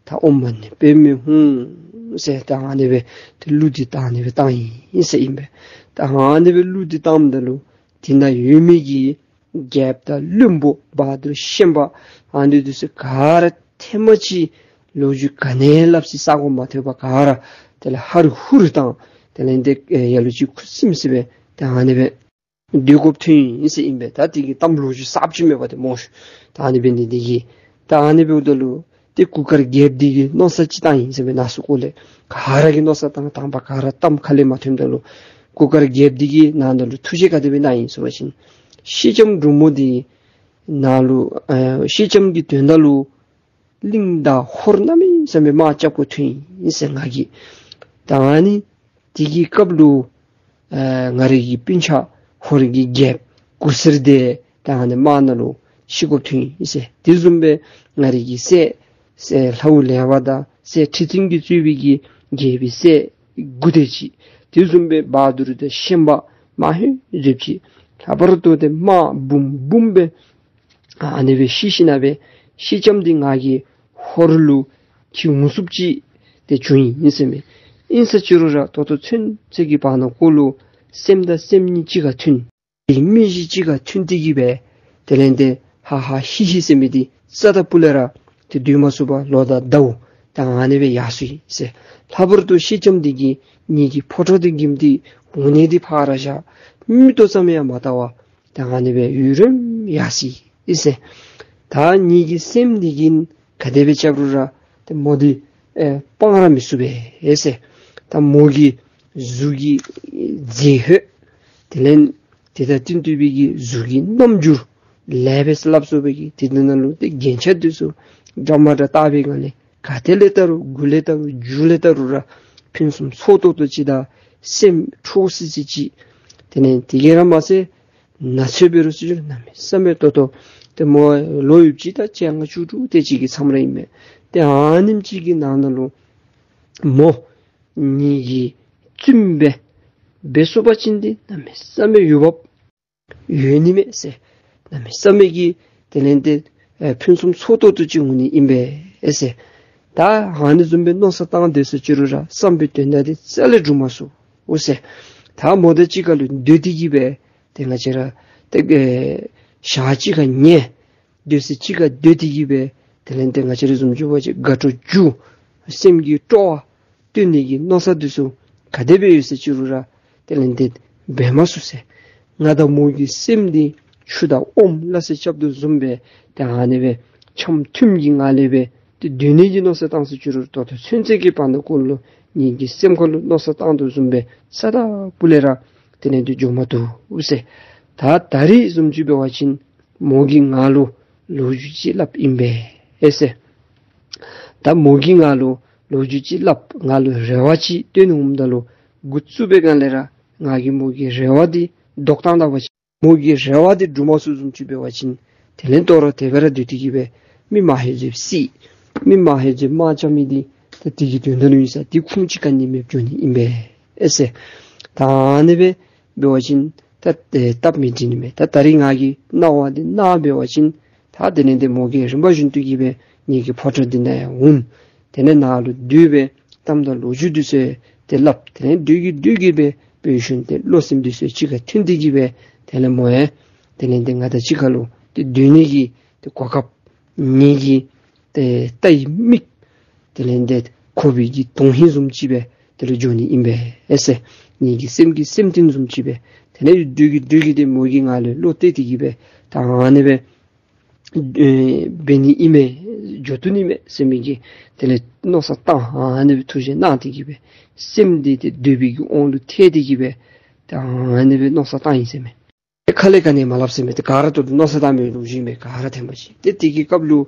ད་ཨོཾ་མ་ཎི་པདྨེ་ཧཱུྃ་ཟེར། ད་ཨ་ནི་སྦེ་ཏེ་གླུ་འདི་ད་ཨ་ནི་སྦེ་བཏང་ཡི་ཟེར་ཨིན་པས། ད་ཨ་ནི་སྦེ་གླུ་འདི་བཏངམ་ད་ལུ་དེ་ནང་ཡོད་མི་གི་རྒྱལཔོ་དང་བློན་པོ་བ་དུར་ཤན་པ་ཨ་ནི་འདི་ཚུ་ག་ར་ཐེངས་མ་གཅིག་ལོ་རྒྱུས་ག་ནི་སླབ་ས་ས་གོ་མ་ཐོས་པར་ག་ར་དེ་ལས་ཧ་རུ་ཧུ་རུ་བཏང་། དེ་ལས་ཏེ་ཡ་ལུ་ཅིག་ཁུ་སིམ་སི་སྦེ་ད་ཨ་ནི་སྦེ་སྡོད་དགོཔ་ཐོན་ཡི་ཟེར་ཨིན་པས། ད་དེ་གི་གཏམ་ལོ་རྒྱུས་གསརཔ་ཅིག་མེད་པ་ཏེ་སྨོ་ཤིག། ད་ཨ་ནི་འབད་ནི་འདི་གིས་ད་ཨ་ནི་འབདཝ་ད་ལུ་ཏེ་གུར་དཀར་རྒྱལཔོ་འདི་གིས་མནོ་བསམ་ཅིག་བཏང་ཡི་ཟེར་མས། ནང་སུ་ཀོ་ལས་ག་ར་གིས་མནོ་བསམ་བཏང་བཏང་པ་ག་ར་གཏམ་ཁ་ལས་མ་ཐོནམ་ད་ལུ་གུར་དཀར་རྒྱལཔོ་འདི་གིས་ནང་ན་ལུ་ཐུགས་རྗེ་ག་དེ་སྦེ་གནང་ཡི་ཟེར་བ་ཅིན་ཤེལ་ལྕམ་འབྲུག་མོ་འདི་ནང་ལུ་ཨེ་ཤེལ་ལྕམ་གྱི་དོན་དག་ལུ་གླིང་དང་ཧོར་གནམ་མེད་ས་མེད་དམག་རྐྱབ་དགོཔ་ཐོན་ཡི་ཟེར་ང་གིས། ད་ཨ་ནི་དེ་གི་སྐབས་ལུ་ཨེ་ང་རའི་གི་སྤུན་ཆ་ཧོར་གྱི་རྒྱལཔོ་གུར་སེར་འདི་ད་ཨ་ནི་དམག་ནང་ལུ་ཤི་དགོཔ་ཐོན་ཡི་ཟེར། དེ་བཟུམ་སྦེ་ང་རའི་གི་སྲས་སྲས་ལྷའུ་ལེ་བ་དང་སྲས་ཁྲི་བཙུན་གྱིས་གཙོས་པའི་གི་རྒྱལ་པོའི་སྲས་དགུ་སྡེ་ཅིག། དེ་བཟུམ་སྦེ་བ་དུར་དང་ཤན་པ་དམག་ཧེ་ཟེབ་ཅིག། ལྷག་པར་དུ་ཏེ་དམག་འབུམ་འབུམ་སྦེ་ཨ་ནི་སྦེ་ཤི་ཞིནམ་ལས་ཤེལ་ལྕམ་འདི་ང་གིས་ཧོར་ལུ་འཁྱིད་འོང་ཚུགསཔ་ཅིག་ཏེ་བྱུང་ཡི་ཟེར་མས། ཨིན་ཟེར་ཅི་རུང་ར་ད་ལྟོ་ཚུན་ཚོད་ཀྱི་བར་ན་ཀོ་ལུ་སེམས་དང་སེམས་གཉིས་གཅིག་ཁར་མཐུན། དེ་མི་གཞི་གཅིག་ཁར་མཐུན་ཏེ་གི་སྦེ་དེ་ལས་ཏེ་ཧ་ཧ་ཧི་ཧི་ཟེར་མི་འདི་རྩ་དང་སྤུ་ལས་ར་ཏེ་སྡོད་མ་ཚུགས་པར་ལོ་དང་ཟླཝ་ད་ཨ་ནི་སྦེ་ཡར་སོ་ཡི་ཟེར། ལྷག་པར་དུ་སེང་ལྕམ་འདི་གིས་ངེ་གི་ཕོ་བྲང་འདི་འགེམས་ཏེ་འོང་ནི་འདི་ཕར་བཞག། མིག་ཏོ་ཙམ་ཡང་མ་བལྟ་བར་ད་ཨ་ནི་སྦེ་ཡུན་རིངམོ་ཡར་སོ་ཡི་ཟེར། ད་ངེ་གི་སྲསམོ་འདི་གིས་ག་དེ་སྦེ་རྐྱབ་རུང་ར་ཏེ་མོ་འདི་ཨེ་སྤང་ར་མི་ཚུགས་པས་ཟེར། ད་མོ་གི་གཟུགས་ཀྱི་མཛེས་ལྷོད་དེ་ལས་དེ་དང་བསྟུན་ཏེ་སྦེ་གི་གཟུགས་ཀྱི་རྣམ་འགྱུར་ལེགས་པས་ཟེར་སླབ་སོ་སྦེ་གི་དེ་དེ་ནང་ལུ་ཏེ་རྒྱན་ཆ་འདི་ཚུ་འདྲ་མ་འདྲ་བཏགས་པའི་སྒང་ལས་ག་ཏེ་ལས་བལྟ་རུང་གུ་ལས་བལྟ་རུང་མཇུག་ལས་བལྟ་རུང་ར་ཕུན་སུམ་ཚོགས་ཏོག་ཏོ་ཅིག་དང་སེམས་འཕྲོ་སི་སི་ཅིག། དེ་ལས་དེ་གིས་ར་མ་ཚད་ན་ཚོད་འབད་རུང་ཚུ་གནམ་མེད་ས་མེད་ཏོག་ཏོ་ཏེ་མོ་ལོ་ཡུདཔ་ཅིག་དང་བཅོ་ལྔ་བཅུ་དྲུག་དེ་ཅིག་གི་མཚམས་ར་ཨིན་མས། ཏེ་ཨ་ནེམ་ཅིག་གི་ནང་ན་ལུ་མོ་ངེ་གི་བཙུནམོ་སྦེ་འབད་ཚུགས་པ་ཅིན་ཏེ་གནམ་མེད་ས་མེད་འོས་འབབ་ཡོད་ནི་མས་ཟེར། གནམ་མེད་ས་མེད་ཀྱི་དེ་ལས་ཏེ་ཨེ་ཕུན་སུམ་ཚོགས་ཏོག་ཏོ་ཅིག་འོང་ནི་ཨིན་པས་ཟེར། ད་ཨ་ནི་བཟུམ་སྦེ་མནོ་བསམ་བཏང་སྡོད་ས་ཅིག་རུང་ར་བསམ་པའི་དོན་དག་འདི་རྩ་ལས་འགྲུབ་མ་ཚུགས་འོ་ཟེར། ད་མོ་དང་གཅིག་ཁར་ལུ་སྡོད་དེ་གི་སྦེ་ཏེ་ང་བཅས་ར་ཏེ་ཨེ་ཞག་གཅིག་ཁར་ཉལ་སྡོད་ས་གཅིག་ཁར་སྡོད་དེ་གི་སྦེ་དེ་ལས་ཏེ་ང་བཅས་ར་བཟུམ་ཅིག་འབད་བ་ཅིན་དགའ་སྤྲོ་རྒྱུ་སེམས་ཀྱི་སྤྲོ་བ་སྟོན་ནི་གི་མནོ་བསམ་འདི་ཚུ་ག་དེ་སྦེ་ཡོད་ས་ཅིག་རུང་ར་དེ་ལས་ཏེ་འབད་མ་ཚུགས་ཟེར། ང་དང་མོ་གི་སེམས་འདི་ཆུ་དང་ཨོམ་སླ་བསྲེ་རྐྱབ་དོ་བཟུམ་སྦེ་ཏེ་ཨ་ནི་སྦེ་འཆམ་མཐུན་གྱི་ངང་ལས་སྦེ་ཏེ་སྡོད་ནི་གི་མནོ་བསམ་བཏང་ས་ཅིག་རུང་ད་ལྟོ་ཚུན་ཚོད་ཀྱི་བར་ན་ཀོ་ལུ་ངེ་གི་སེམས་ཁར་ལུ་མནོ་བསམ་བཏང་དོ་བཟུམ་སྦེ་རྩ་དང་སྤུ་ལས་ར་དེ་ལས་ཏེ་འགྱོ་མ་བཏུབ་ཟེར། ད་ད་རིས་བཟུམ་ཅིག་འབད་བ་ཅིན་མོ་གིས་ང་ལུ་ལོ་རྒྱུས་ཅིག་སླབ་ཨིན་པས་ཟེར། ད་མོ་གིས་ང་ལུ་ལོ་རྒྱུས་ཅིག་སླབ་ང་ལུ་རེ་བ་ཅིག་བཏོན་འོངམ་ད་ལུ་འགོ་བཙུགས་པའི་སྒང་ལས་ར་ང་གིས་མོ་གི་རེ་བ་འདི་བཟློག་བཏང་ད་པ་ཅིན་མོ་གི་རེ་བ་འདི་འགྲུབ་མ་ཚུགས་བཟུམ་ཅིག་འབད་བ་ཅིན་དེ་ལས་དོ་རུང་དེ་སྦེ་ར་སྡོད་དེ་གི་སྦེ་མི་མ་ཧེ་ཟེར་སྲིད། མི་མ་ཧེ་ཟེར་མ་རྐྱབ་མི་འདི་ད་དེ་གི་དོན་དག་ནི་ཨིན་ས་འདི་ཁུངས་ཅིག་ག་ནི་མེདཔ་འགྱོ་ནི་ཨིན་པས་ཟེར། ད་ཨ་ནི་སྦེ་འབད་བ་ཅིན་ད་ཨེ་སྟབས་མི་བདེ་ནི་མས། ད་ད་རིས་ང་གིས་གནང་བ་འདི་གནང་འབད་བ་ཅིན་ད་དེ་ལས་ཏེ་མོ་གིས་རིམ་པ་བཞིན་དུ་གི་སྦེ་ངེ་གི་ཕོ་བྲང་འདི་ནང་ཡང་འོང་། དེ་ལས་ནཱ་ལུ་སྡོད་སྦེ་གཏམ་དང་ལོ་རྒྱུས་འདི་ཚུ་ཏེ་སླབ། དེ་ལས་སྡོད་ཀྱི་སྡོད་ཀྱི་སྦེ་དཔེ་ཞུ་ན་ཏེ་བློ་སེམས་འདི་ཚུ་གཅིག་ཁར་མཐུན་ཏེ་གི་སྦེ་དེ་ལས་མོ་ཡང་དེ་ལས་ཏེ་ང་དང་གཅིག་ཁར་ལུ་ཏེ་སྡོད་ནི་གི་ཏེ་གོ་སྐབས་ངེ་གི་ཏེ་ལྟ་བའི་མིག་དེ་ལས་ཏེ་ཁོག་པའི་གི་དོན་ཧིང་བཟུམ་ཅིག་སྦེ་དེ་ལུ་འགྱོ་ནི་ཨིན་པས་ཟེར། ངེ་གི་སེམས་ཀྱི་སེམས་རྟེན་བཟུམ་ཅིག་སྦེ་དེ་ལས་སྡོད་ཀྱི་སྡོད་ཀྱི་ཏེ་མོ་གིས་ང་ལུ་བློ་གཏད་དེ་གི་སྦེ་ད་ཨ་ནི་སྦེ་ཨེ་འབད་ནི་ཨིན་མས། འགྱོ་བཏུབ་ནི་མས་ཟེར་མི་གི་དེ་ལས་མནོ་བསམ་བཏང་ཨ་ནི་སྦེ་ཐུགས་བཞེད་གནང་སྟེ་གི་སྦེ་སེམས་འདི་ཏེ་འདོད་པའི་གི་དབང་ལུ་ཐལ་ཏེ་གི་སྦེ་ད་ཨ་ནི་སྦེ་མནོ་བསམ་བཏང་ཡི་ཟེར་མས། ཏེ་ཁ་ལས་ག་ནི་མ་སླབ་ཟེར་མས། ཏེ་ག་ར་ཏོག་ཏོ་མནོ་བསམ་བཏང་མི་ལུ་བཞིན་པས་ག་ར་ཐེམ་པ་ཅིག། ཏེ་དེ་གི་སྐབས་ལུ་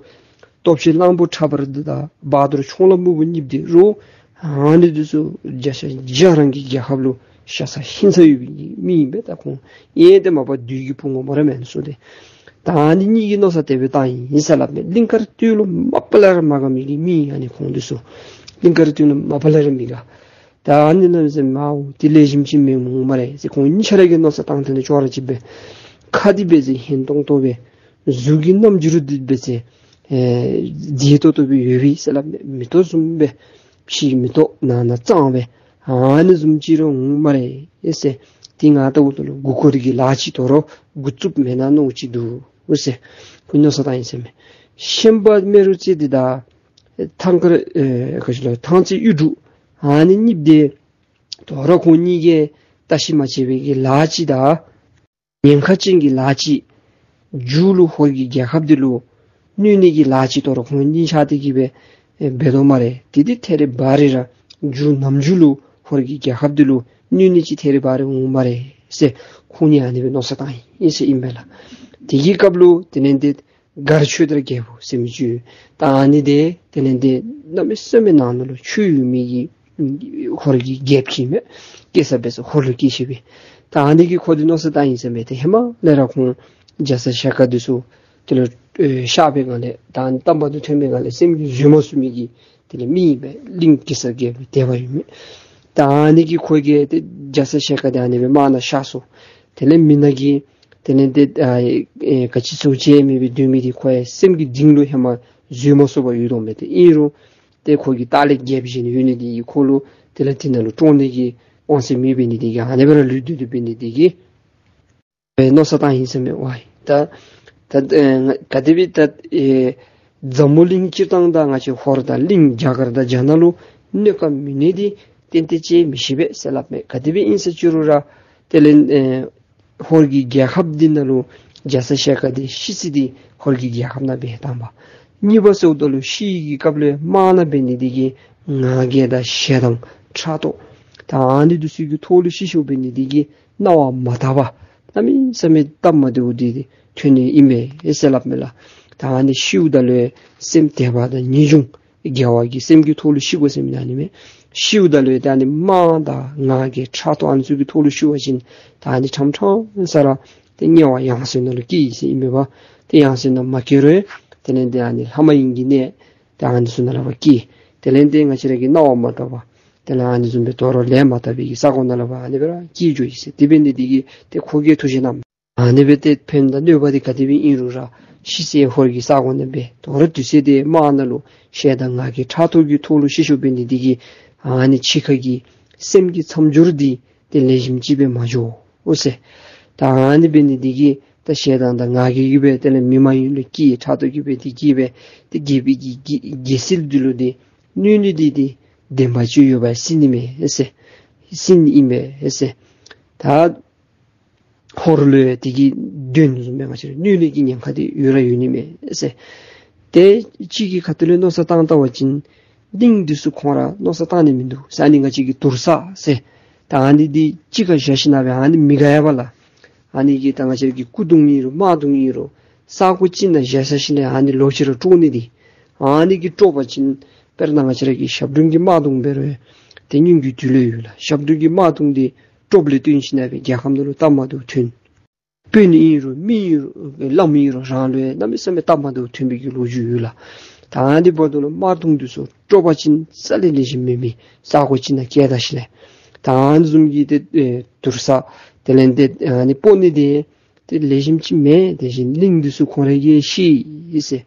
སྟོབས་ཆེན་གླང་པོ་ཁྲ་འབར་འདི་དང་བ་དོར་ཁྱུང་ལ་སྨུག་པོ་གཉིས་འདི་རུང་ཨ་ནི་འདི་ཚུ་རྒྱ་ཤ་རྒྱ་རང་གི་རྒྱལ་ཁབ་ལུ་ཤ་ཚ་ཧིང་ཚ་ཡོད་པའི་མི་ཨིན་པས། ད་ཁོང་ཨེ་ཏེ་མ་པ་བདུད་ཀྱི་བུ་ངོ་མ་ར་མེན་སོ་ཏེ། ད་ཨ་ནི་གཉིས་ཀྱིས་མནོ་བསམ་དེ་སྦེ་བཏང་ཡི་ཟེར་སླབ་མས། གླིང་དཀར་སྟོད་ལུ་མ་པ་ལས་ར་མ་དགའ་མི་གི་མི་ཨ་ནི་ཁོང་འདི་ཚུ་གླིང་དཀར་སྟོད་ལུ་མ་པ་ལས་ར་མི་དགའ། ད་ཨ་ནི་ནང་ཟེར་མའོ་དེ་ལེགས་ཤོམ་ཅིག་མེན་འོང་སྨ་རེ་ཟེར། ཁོང་གཉིས་ཆ་ར་གིས་མནོ་བསམ་བཏང་དེ་ནི་ཅོག་ར་གཅིག་སྦེ་ཁ་འདི་འབད་ཟེར་ཧན་ཏོང་ཏོ་སྦེ་གཟུགས་ཀྱི་རྣམ་འགྱུར་འདི་འབད་ཟེར་ཨེ་མཛེས་ཏོག་ཏོ་སྦེ་ཡོད་པས་ཟེར་སླབ་མས། མེ་ཏོག་བཟུམ་སྦེ་ཕྱི་མེ་ཏོག་ནང་ན་གཙང་སྦེ་ཨ་ནི་བཟུམ་ཅིག་ར་འོང་སྨ་རེ་ཟེར། དེ་ང་ལྟ་བུ་ལུ་མགུ་སྐོར་གྱི་ལཱ་ཅིག་དོ་རུང་འགོ་བཙུགས་མེན་ན་མནོཝ་ཅིག་འདུག་ཟེར་ཁོང་མནོ་བསམ་བཏང་ཡི་ཟེར་མས། ཤན་པ་རྨེ་རུ་རྩེ་འདི་དང་ཐང་དཀར་ཨེ་ག་ཅི་ལོ་ཐང་རྩེ་གཡུ་འབྲུག་ཨ་ནི་གཉིས་འདི་དོ་རུང་ཁོང་གཉིས་ཀྱིས་བརྟག་ཞིབ་མ་བྱས་པའི་གི་ལཱ་ཅིག་དང་ཉེན་ཁ་ཅན་གྱི་ལཱ་ཅིག་མཇུག་ལུ་ཧོར་གྱི་རྒྱལ་ཁབ་འདི་ལུ་གནོད་ནི་གི་ལཱ་ཅིག་དོ་རུང་ཁོང་གཉིས་ཆ་དེ་གིས་སྦེ་ཨེ་འབད་དོ་སྨ་རེ། དེ་འདི་ཐད་རི་བ་རི་ར་མཇུག་ནམ་མཇུག་ལུ་ཧོར་གྱི་རྒྱལ་ཁབ་འདི་ལུ་གནོད་ནི་ཅིག་ཐད་རི་བ་རི་འོང་སྨ་རེ་ཟེར་ཁོང་གཉིས་ཨ་ནི་སྦེ་མནོ་བསམ་བཏང་ཡི་ཟེར་ཨིན་པས་ལགས། དེ་གི་སྐབས་ལུ་དེ་ལས་ཏེ་མགར་ཆོས་དར་རྒྱལ་པོ་ཟེར་མི་ཅིག་ཡོད། ད་ཨ་ནི་འདི་དེ་ལས་ཏེ་གནམ་མེད་ས་མེད་ནང་ན་ལུ་ཆོས་ཡོད་མི་གི་ཧོར་གྱི་རྒྱལཔོ་ཅིག་མས། སྐྱེས་ས་འབད་ས་ཧོར་ལུ་སྐྱེས་ཅི་སྦེ། ད་ཨ་ནི་གིས་ཁོ་འདི་མནོ་བསམ་བཏང་ཡི་ཟེར་མས། ཏེ་ཧེ་མ་ལས་ར་ཁོང་རྒྱ་ཚ་ཞལ་དཀར་འདི་ཚུ་དེ་ལུ་ཨེ་གཤགས་པའི་སྒང་ལས་ད་ཨ་ནི་གཏམ་པ་འདི་ཐོན་པའི་སྒང་ལས་སེམས་ཀྱིས་བཟོད་མ་ཚུགས་མི་གི་དེ་ལས་མི་ཨིན་པས། གླིང་གེ་སར་རྒྱལ་པོའི་དད་པ་ཡོད་མི། ད་ཨ་ནི་གིས་ཁོ་གིས་ཏེ་རྒྱ་ཚ་ཞལ་དཀར་འདི་ཨ་ནི་སྦེ་དམག་ནང་གཤགས་སོང་། དེ་ལས་མི་ནང་གི་དེ་ལས་ཏེ་ཨ་ཨེ་ག་ཅི་ཚུ་བྱེད་མི་སྦེ་སྡོད་མི་འདི་ཁོ་ཡང་སེམས་ཀྱི་གཏིང་ལུ་ཧེ་མ་བཟོད་མ་ཚུགས་པར་ཡོད་དོ་མས། ཏེ་ཨིན་རུང་ཏེ་ཁོ་གི་ལྟག་ལས་རྒྱལཔོ་བཞེངས་ནི་ཡོད་ནི་འདི་གིས་ཁོ་ལུ་དེ་ལས་དེ་ནང་ལུ་བཀྲོངས་ནི་གི་དབང་ཚད་མེད་པའི་ནི་འདི་གིས་ཨ་ནི་སྦེ་ར་ལུས་སྡོད་སྡོད་པའི་ནི་འདི་གིས་ མནོ་བསམ་བཏང་ཡི་ཟེར་མས་ཝའི། ད་ད་ཨེ་ང་ག་དེ་སྦེ་ད་ཨེ་འཛམ་བུ་གླིང་སྤྱིར་བཏང་དང་ང་བཅས་ཧོར་དང་གླིང་རྒྱ་གར་དང་རྒྱ་ནག་ལུ་གནོད་ཀ་མི་ནི་འདི་ཏན་ཏན་ཅིག་མི་ཤེས་པས་ཟེར་སླབ་མས། ག་དེ་སྦེ་ཨིན་ཟེར་ཅི་རུང་ར་དེ་ལས་ཨེ་ཧོར་གྱི་རྒྱལ་ཁབ་འདི་ནང་ལུ་རྒྱ་ཚ་ཞལ་དཀར་འདི་ཤི་ཚེ་འདི་ཧོར་གྱི་རྒྱལ་ཁབ་ནང་སྦེ་བཏང་བ། གཉིས་པ་ཟེརཝ་ད་ལུ་ཤི་ནི་གི་སྐབས་ལུ་དམག་ནང་འབད་ནི་འདི་གིས་ང་རྒྱལ་དང་ཞེ་སྡང་ཕྲག་དོག་ད་ཨ་ནི་འདི་ཚུ་གི་ཐོག་ལུ་ཤི་སོཔ་འབད་ནི་འདི་གིས་གནང་བ་མ་བཏབ་པར་གནམ་མེད་ས་མེད་སྟབས་མ་བདེཝ་འདི་འདི་ཐོན་ནི་ཨིན་མས་ཟེར་སླབ་མས་ལགས། ད་ཨ་ནི་ཤིཝ་ད་ལུ་སེམས་དད་པ་དང་ངེས་འབྱུང་དགེ་བ་གི་སེམས་ཀྱི་ཐོག་ལུ་ཤི་དགོ་ཟེར་མི་ཨ་ནི་མས། ཤིཝ་ད་ལུ་ད་ཨ་ནི་དམག་དང་ང་རྒྱལ་ཕྲག་དོག་ཨ་ནི་ཚུ་གི་ཐོག་ལུ་ཤི་བ་ཅིན་ད་ཨ་ནི་ཕྲང་ཕྲང་ས་ར་ཏེ་དམྱལ་བ་ཡང་སོས་ནང་ལུ་སྐྱེ་ཡི་ཟེར་ཨིན་མས་པ། ཏེ་ཡང་སོས་ནང་མ་སྐྱེ་རུང་དེ་ལས་ཏེ་ཨ་ནི་ལྷ་མ་ཡིན་གྱི་གནས་ཏེ་ཨ་ནི་ཚུ་ནང་ལུ་ཕར་སྐྱེ། དེ་ལས་ཏེ་ང་བཅས་ར་གིས་གནང་བ་མ་བཏབ་པར་དེ་ལས་ཨ་ནི་བཟུམ་སྦེ་དོ་རུང་ལས་མ་དག་པའི་གི་ས་གོ་ནང་ལུ་ཕར་ཨ་ནི་སྦེ་ར་སྐྱེ་འགྱོ་ཡི་ཟེར། དེ་འབད་ནི་འདི་གིས་ཏེ་ཁོ་གིས་ཐུགས་བཞེད་གནངམ་མས། ཨ་ནི་སྦེ་ཏེ་ཕན་དང་གནོད་པ་འདི་ག་དེ་སྦེ་ཨིན་རུང་ར་ཤི་ཚེ་ཧོར་གྱི་ས་གོ་ནང་སྦེ་དོ་རུང་འདུག་ཚེ་ཏེ་དམག་ནང་ལུ་ཞེ་སྡང་ང་རྒྱལ་ཕྲག་དོག་གི་ཐོག་ལུ་ཤི་སོཔ་འབད་ནི་འདི་གིས་ཨ་ནི་འཆི་ཁ་གི་སེམས་ཀྱི་མཚམས་སྦྱོར་འདི་ཏེ་ལེགས་ཤོམ་ཅིག་སྦེ་མ་འགྱོ་འོང་ཟེར། ད་ཨ་ནི་འབད་ནི་འདི་གིས་ད་ཞེ་སྡང་དང་ང་རྒྱལ་གྱིས་སྦེ་དེ་ལས་མི་མ་ཡིན་ལུ་སྐྱེ་ཕྲག་དོག་གིས་སྦེ་འདི་གིས་སྦེ་ཏེ་རྒྱལ་པོའི་གི་རྒྱལ་རྒྱལ་སྲིད་འདི་ལུ་ཏེ་གནོད་ནི་འདི་ཏེ་བདེན་པ་ཅིག་ཡོད་པ་སྲིད་ནི་མས་ཟེར། སྲིད་ནི་ཨིན་པས་ཟེར། ད་ཧོར་ལུ་ཡང་དེ་གི་དོན་བཟུམ་སྦེ་ང་བཅས་ར་གནོད་ནི་གི་ཉེན་ཁ་འདི་ཡོད་ར་ཡོད་ནི་མས་ཟེར། ཏེ་གཅིག་གི་ཁ་ཐུག་ལས་མནོ་བསམ་བཏང་བལྟ་བ་ཅིན་གླིང་འདི་ཚུ་ཁོང་ར་མནོ་བསམ་བཏང་ནི་མིན་འདུག་ཟེར། ཨ་ནི་ང་བཅས་ཀྱི་དུར་ས་ཟེར། ད་ཨ་ནི་འདི་གཅིག་ཁར་བཞག་ཞིནམ་ལས་ཨ་ནི་མི་དགའ་ཡ་པ་ལགས། ཨ་ནི་གིས་ད་ང་བཅས་ཀྱི་སྐུ་གདུང་ཨིན་རུང་དམག་གདུང་ཨིན་རུང་ས་གོ་གཅིག་ནང་བཞག་ས་ཞིནམ་ལས་ཨ་ནི་ལོག་ཅི་ར་དཀྲོག་ནི་འདི། ཨ་ནི་གིས་དཀྲོག་པ་ཅིན་དཔེར་ན་ང་བཅས་ར་གི་ཞབས་དྲུང་གི་དམག་གདུང་འབད་རུང་ཏེ་སྔོན་གྱི་དུས་ལས་ཡོད་ལགས། ཞབས་དྲུང་གི་དམག་གདུང་འདི་དཀྲོགཔ་ལས་བརྟེན་ཞིནམ་ལས་རྒྱལ་ཁམས་ནང་ལུ་སྟབས་མ་བདེཝ་ཐོན། དཔོན་ཨིན་རུང་མི་ཨིན་རུང་བླམ་ཨིན་རུང་རང་ལུ་ཡང་གནམ་མེད་ས་མེད་སྟབས་མ་བདེཝ་ཐོན་པའི་གི་ལོ་རྒྱུས་ཡོད་ལགས། ད་ཨ་ནི་འབདཝ་ད་ལུ་དམག་གདུང་འདི་ཚུ་དཀྲོག་པ་ཅིན་རྩ་ལས་ལེགས་ཤོམ་མེད་མི་ས་གོ་གཅིག་ནང་བསྐྱལ་བལྟ་ཞིནམ་ལས་ད་ཨ་ནི་བཟུམ་གྱི་ཏེ་ཨེ་དུར་ས་དེ་ལས་ཏེ་ཨ་ནི་སྤོ་ནི་འདི་ཏེ་ལེགས་ཤོམ་ཅིག་མེན། དེ་བཞིན་གླིང་འདི་ཚུ་ཁོང་ར་གིས་ཤེས་ཡི་ཟེར།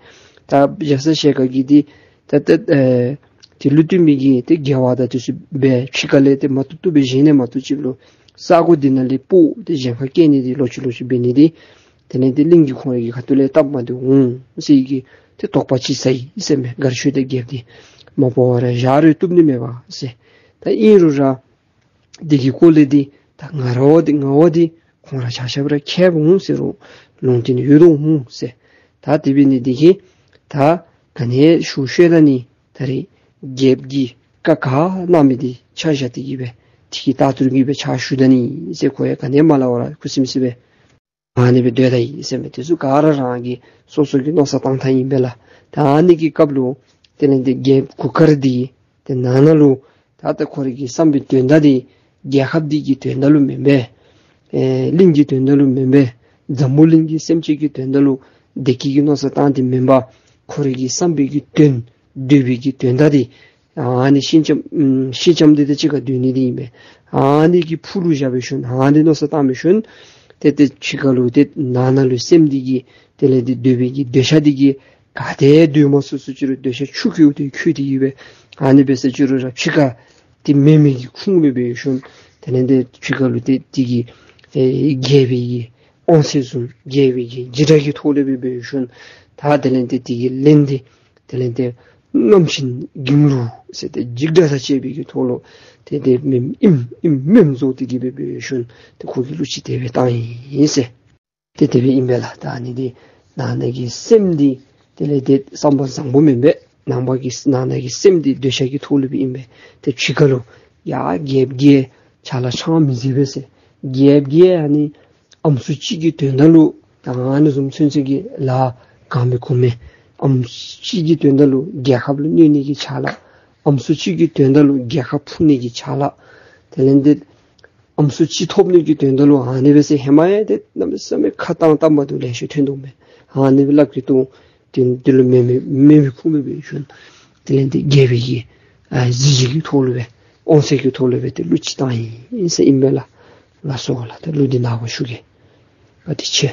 ད་རྒྱ་ཚ་ཞལ་དཀར་གྱིས་འདི་ད་ད་ཨེ་དེ་ལུ་བསྟུན་མི་གི་ཏེ་དགེ་བ་དང་དེ་ཚུ་འབད་ཕྱི་ཁ་ལས་ཏེ་མ་བཏུབ་བཏུབ་སྦེ་བཞེངས་ནི་མ་གཏོགས་ཅིག་ལུ་ས་གོ་འདི་ནང་ལས་སྤོ་སྟེ་གཞན་ཁར་བསྐྱལ་ནི་འདི་ལོག་ཅི་ལོག་ཅི་འབད་ནི་འདི་དེ་ལས་ཏེ་གླིང་གི་ཁོང་ར་གི་ཁ་ཐུག་ལས་སྟབས་མ་བདེཝ་འོང་ཟེར་གྱི་ཏེ་དོགས་པ་ཅིག་ཟ་ཡི་ཟེར་མས། མགར་ཆོས་དང་རྒྱལཔོ་འདི་མ་སྤོ་བར་བཞག་རུང་བཏུབ་ནི་མེད་པ་ཟེར། ད་ཨིན་རུང་ར་འདི་གི་སྐོར་ལས་འདི་ད་ང་ར་བ་འདི་ང་བ་འདི་ཁོང་ར་ཆ་ཁྱབ་ར་མཁསཔ་འོང་ཟེར་རུང་ལུང་བསྟན་ཡོད་དོ་འོང་ཟེར། ད་དེ་འབད་ནི་འདི་གིས་ད་ག་ནི་ཞུ་ཤེས་ད་ནི་ད་རེས་རྒྱལཔོ་གིས་བཀའ་ག་གནང་མི་འདི་ཆ་བཞག་སྟེ་གི་སྦེ་དེ་གི་ལྟར་དུ་གི་སྦེ་ཕྱག་ཞུ་ད་ནི་ཟེར། ཁོ་ཡང་ག་ནི་མ་སླབ་པར་ཁུ་སིམ་སི་སྦེ་ཨ་ནི་སྦེ་སྡོད་ད་ཡི་ཟེར་མས། དེ་ཚུ་ག་ར་རང་གི་སོ་སོ་གི་མནོ་བསམ་བཏང་ཐངས་ཨིན་པས་ལགས། ད་ཨ་ནི་གི་སྐབས་ལུ་དེ་ལས་ཏེ་རྒྱལཔོ་གུར་དཀར་འདི་ཏེ་ནང་ན་ལུ་ད་ལྟ་ཁོ་རའི་གི་བསམ་པའི་དོན་དག་འདི་རྒྱལ་ཁབ་འདི་གི་དོན་དག་ལུ་མེན་པས། ཨེ་གླིང་གི་དོན་དག་ལུ་མེན་པས། འཛམ་བུ་གླིང་གི་སེམས་ཅན་གྱི་དོན་དག་ལུ་བདེ་སྐྱིད་ཀྱི་མནོ་བསམ་བཏང་སྟེ་མེན་པར་ཁོ་རའི་གི་བསམ་པའི་གི་དོན་འདོད་པའི་གི་དོན་དག་འདི་ཨ་ནི་ཤིང་ལྕམ་ཨམ་ཤིང་ལྕམ་འདི་དང་གཅིག་ཁར་སྡོད་ནི་འདི་ཨིན་པས། ཨ་ནི་གི་ཕུགས་ལུ་བཞག་པའི་ཤུལ་ཨ་ནི་མནོ་བསམ་བཏང་པའི་ཤུལ་ཏེ་ཏེ་ཕྱི་ཁ་ལུ་ཏེ་ནང་ན་ལུ་སེམས་འདི་གིས་དེ་ལས་ཏེ་འདོད་པའི་གི་འདོད་ཆགས་འདི་གིས་ག་ཏེ་སྡོད་མ་ཚུགས་ཚུགས་ཅི་རུང་འདོད་ཆགས་ཆུ་སྐྱེཝ་དེ་ཁོལ་ཏེ་གི་སྦེ་ཨ་ནི་འབད་ས་ཅི་རུང་ར་ཕྱི་ཁར་ཏེ་མེ་མེ་གི་ཁུངས་སྦེ་འབད་ཤུལ་དེ་ལས་ཏེ་ཕྱི་ཁ་ལུ་ཏེ་དེ་གི་ཨེ་རྒྱལ་པོའི་གི་དབང་ཚད་བཟུམ་རྒྱལ་པོའི་གི་འཇིགས་སྐྲག་གི་ཐོག་ལས་སྦེ་འབད་ཤུལ་ད་དེ་ལས་ཏེ་དེ་གི་ལན་འདི་དེ་ལས་ཏེ་རྔམ་ཤིང་འགྱིང་ལུག་ཟེར་ཏེ་འཇིགས་སྐྲག་དང་བཅས་པའི་གི་ཐོག་ལུ་ཏེ་ཏེ་མེམ་ཨིམ་ཨིམ་མེམ་བཟོ་སྟེ་གི་སྦེ་འབད་ཤུལ་ཏེ་ཁོ་གིས་གླུ་ཅིག་དེ་སྦེ་བཏང་ཡི་ཟེར། ཏེ་དེ་སྦེ་ཨིན་པས་ལགས། ད་ཨ་ནི་འདི་ནང་ན་གི་སེམས་འདི་དེ་ལས་ཏེ་བསམ་པ་བཟང་པོ་མེན་པས། ནང་པ་གི་ནང་ན་གི་སེམས་འདི་འདོད་ཆགས་ཀྱི་ཐོག་ལུ་སྦེ་ཨིན་པས། ཏེ་ཕྱི་ཁ་ལུ་ཡ་རྒྱལཔོ་གིས་ཕྱག་ལཱ་ཆང་མི་མཛད་པས་ཟེར། རྒྱལཔོ་གིས་ཨ་ནི་ཨམ་སྲུ་གཅིག་གི་དོན་དག་ལུ་ད་ཨ་ནི་བཟུམ་ཚུན་ཚོད་ཀྱི་ལཱ་གང་སྦེ་གོ་མི་ཨམ་སྲུ་གཅིག་གི་དོན་དག་ལུ་རྒྱལ་ཁབ་ལུ་གནོད་ནི་གི་ཕྱག་ལཱ། ཨམ་སྲུ་གཅིག་གི་དོན་དག་ལུ་རྒྱལ་ཁབ་ཕུང་ནི་གི་ཕྱག་ལཱ། དེ་ལས་ཏེ་ཨམ་སྲུ་གཅིག་ཐོབ་ནི་གི་དོན་དག་ལུ་ཨ་ནི་སྦེ་ཟེར་ཧེ་མ་ཡང་ཏེ་གནམ་མེད་ས་མེད་ཁ་བཏང་བཏངམ་འདུག། ལེ་ཤ་ཐོན་འདུག་མས། ཨ་ནི་སྦེ་སླབ་ཀྱི་འདུག། དེ་དེ་ལུ་མེ་མེ་མེ་མེ་ཁུངས་སྦེ་འབད་ཤུལ་དེ་ལས་ཏེ་རྒྱལ་པོའི་གི་ཨ་གཟི་བརྗིད་ཀྱི་ཐོག་ལུ་སྦེ་དབང་ཚད་ཀྱི་ཐོག་ལུ་སྦེ་ཏེ་གླུ་ཅིག་བཏང་ཡི་ཟེར་ཨིན་པས་ལགས། ལགས་སོ་ལགས། ད་གླུ་འདི་ནངས་པ་ཞུ་གེ། བཀའ་དྲིན་ཆེ།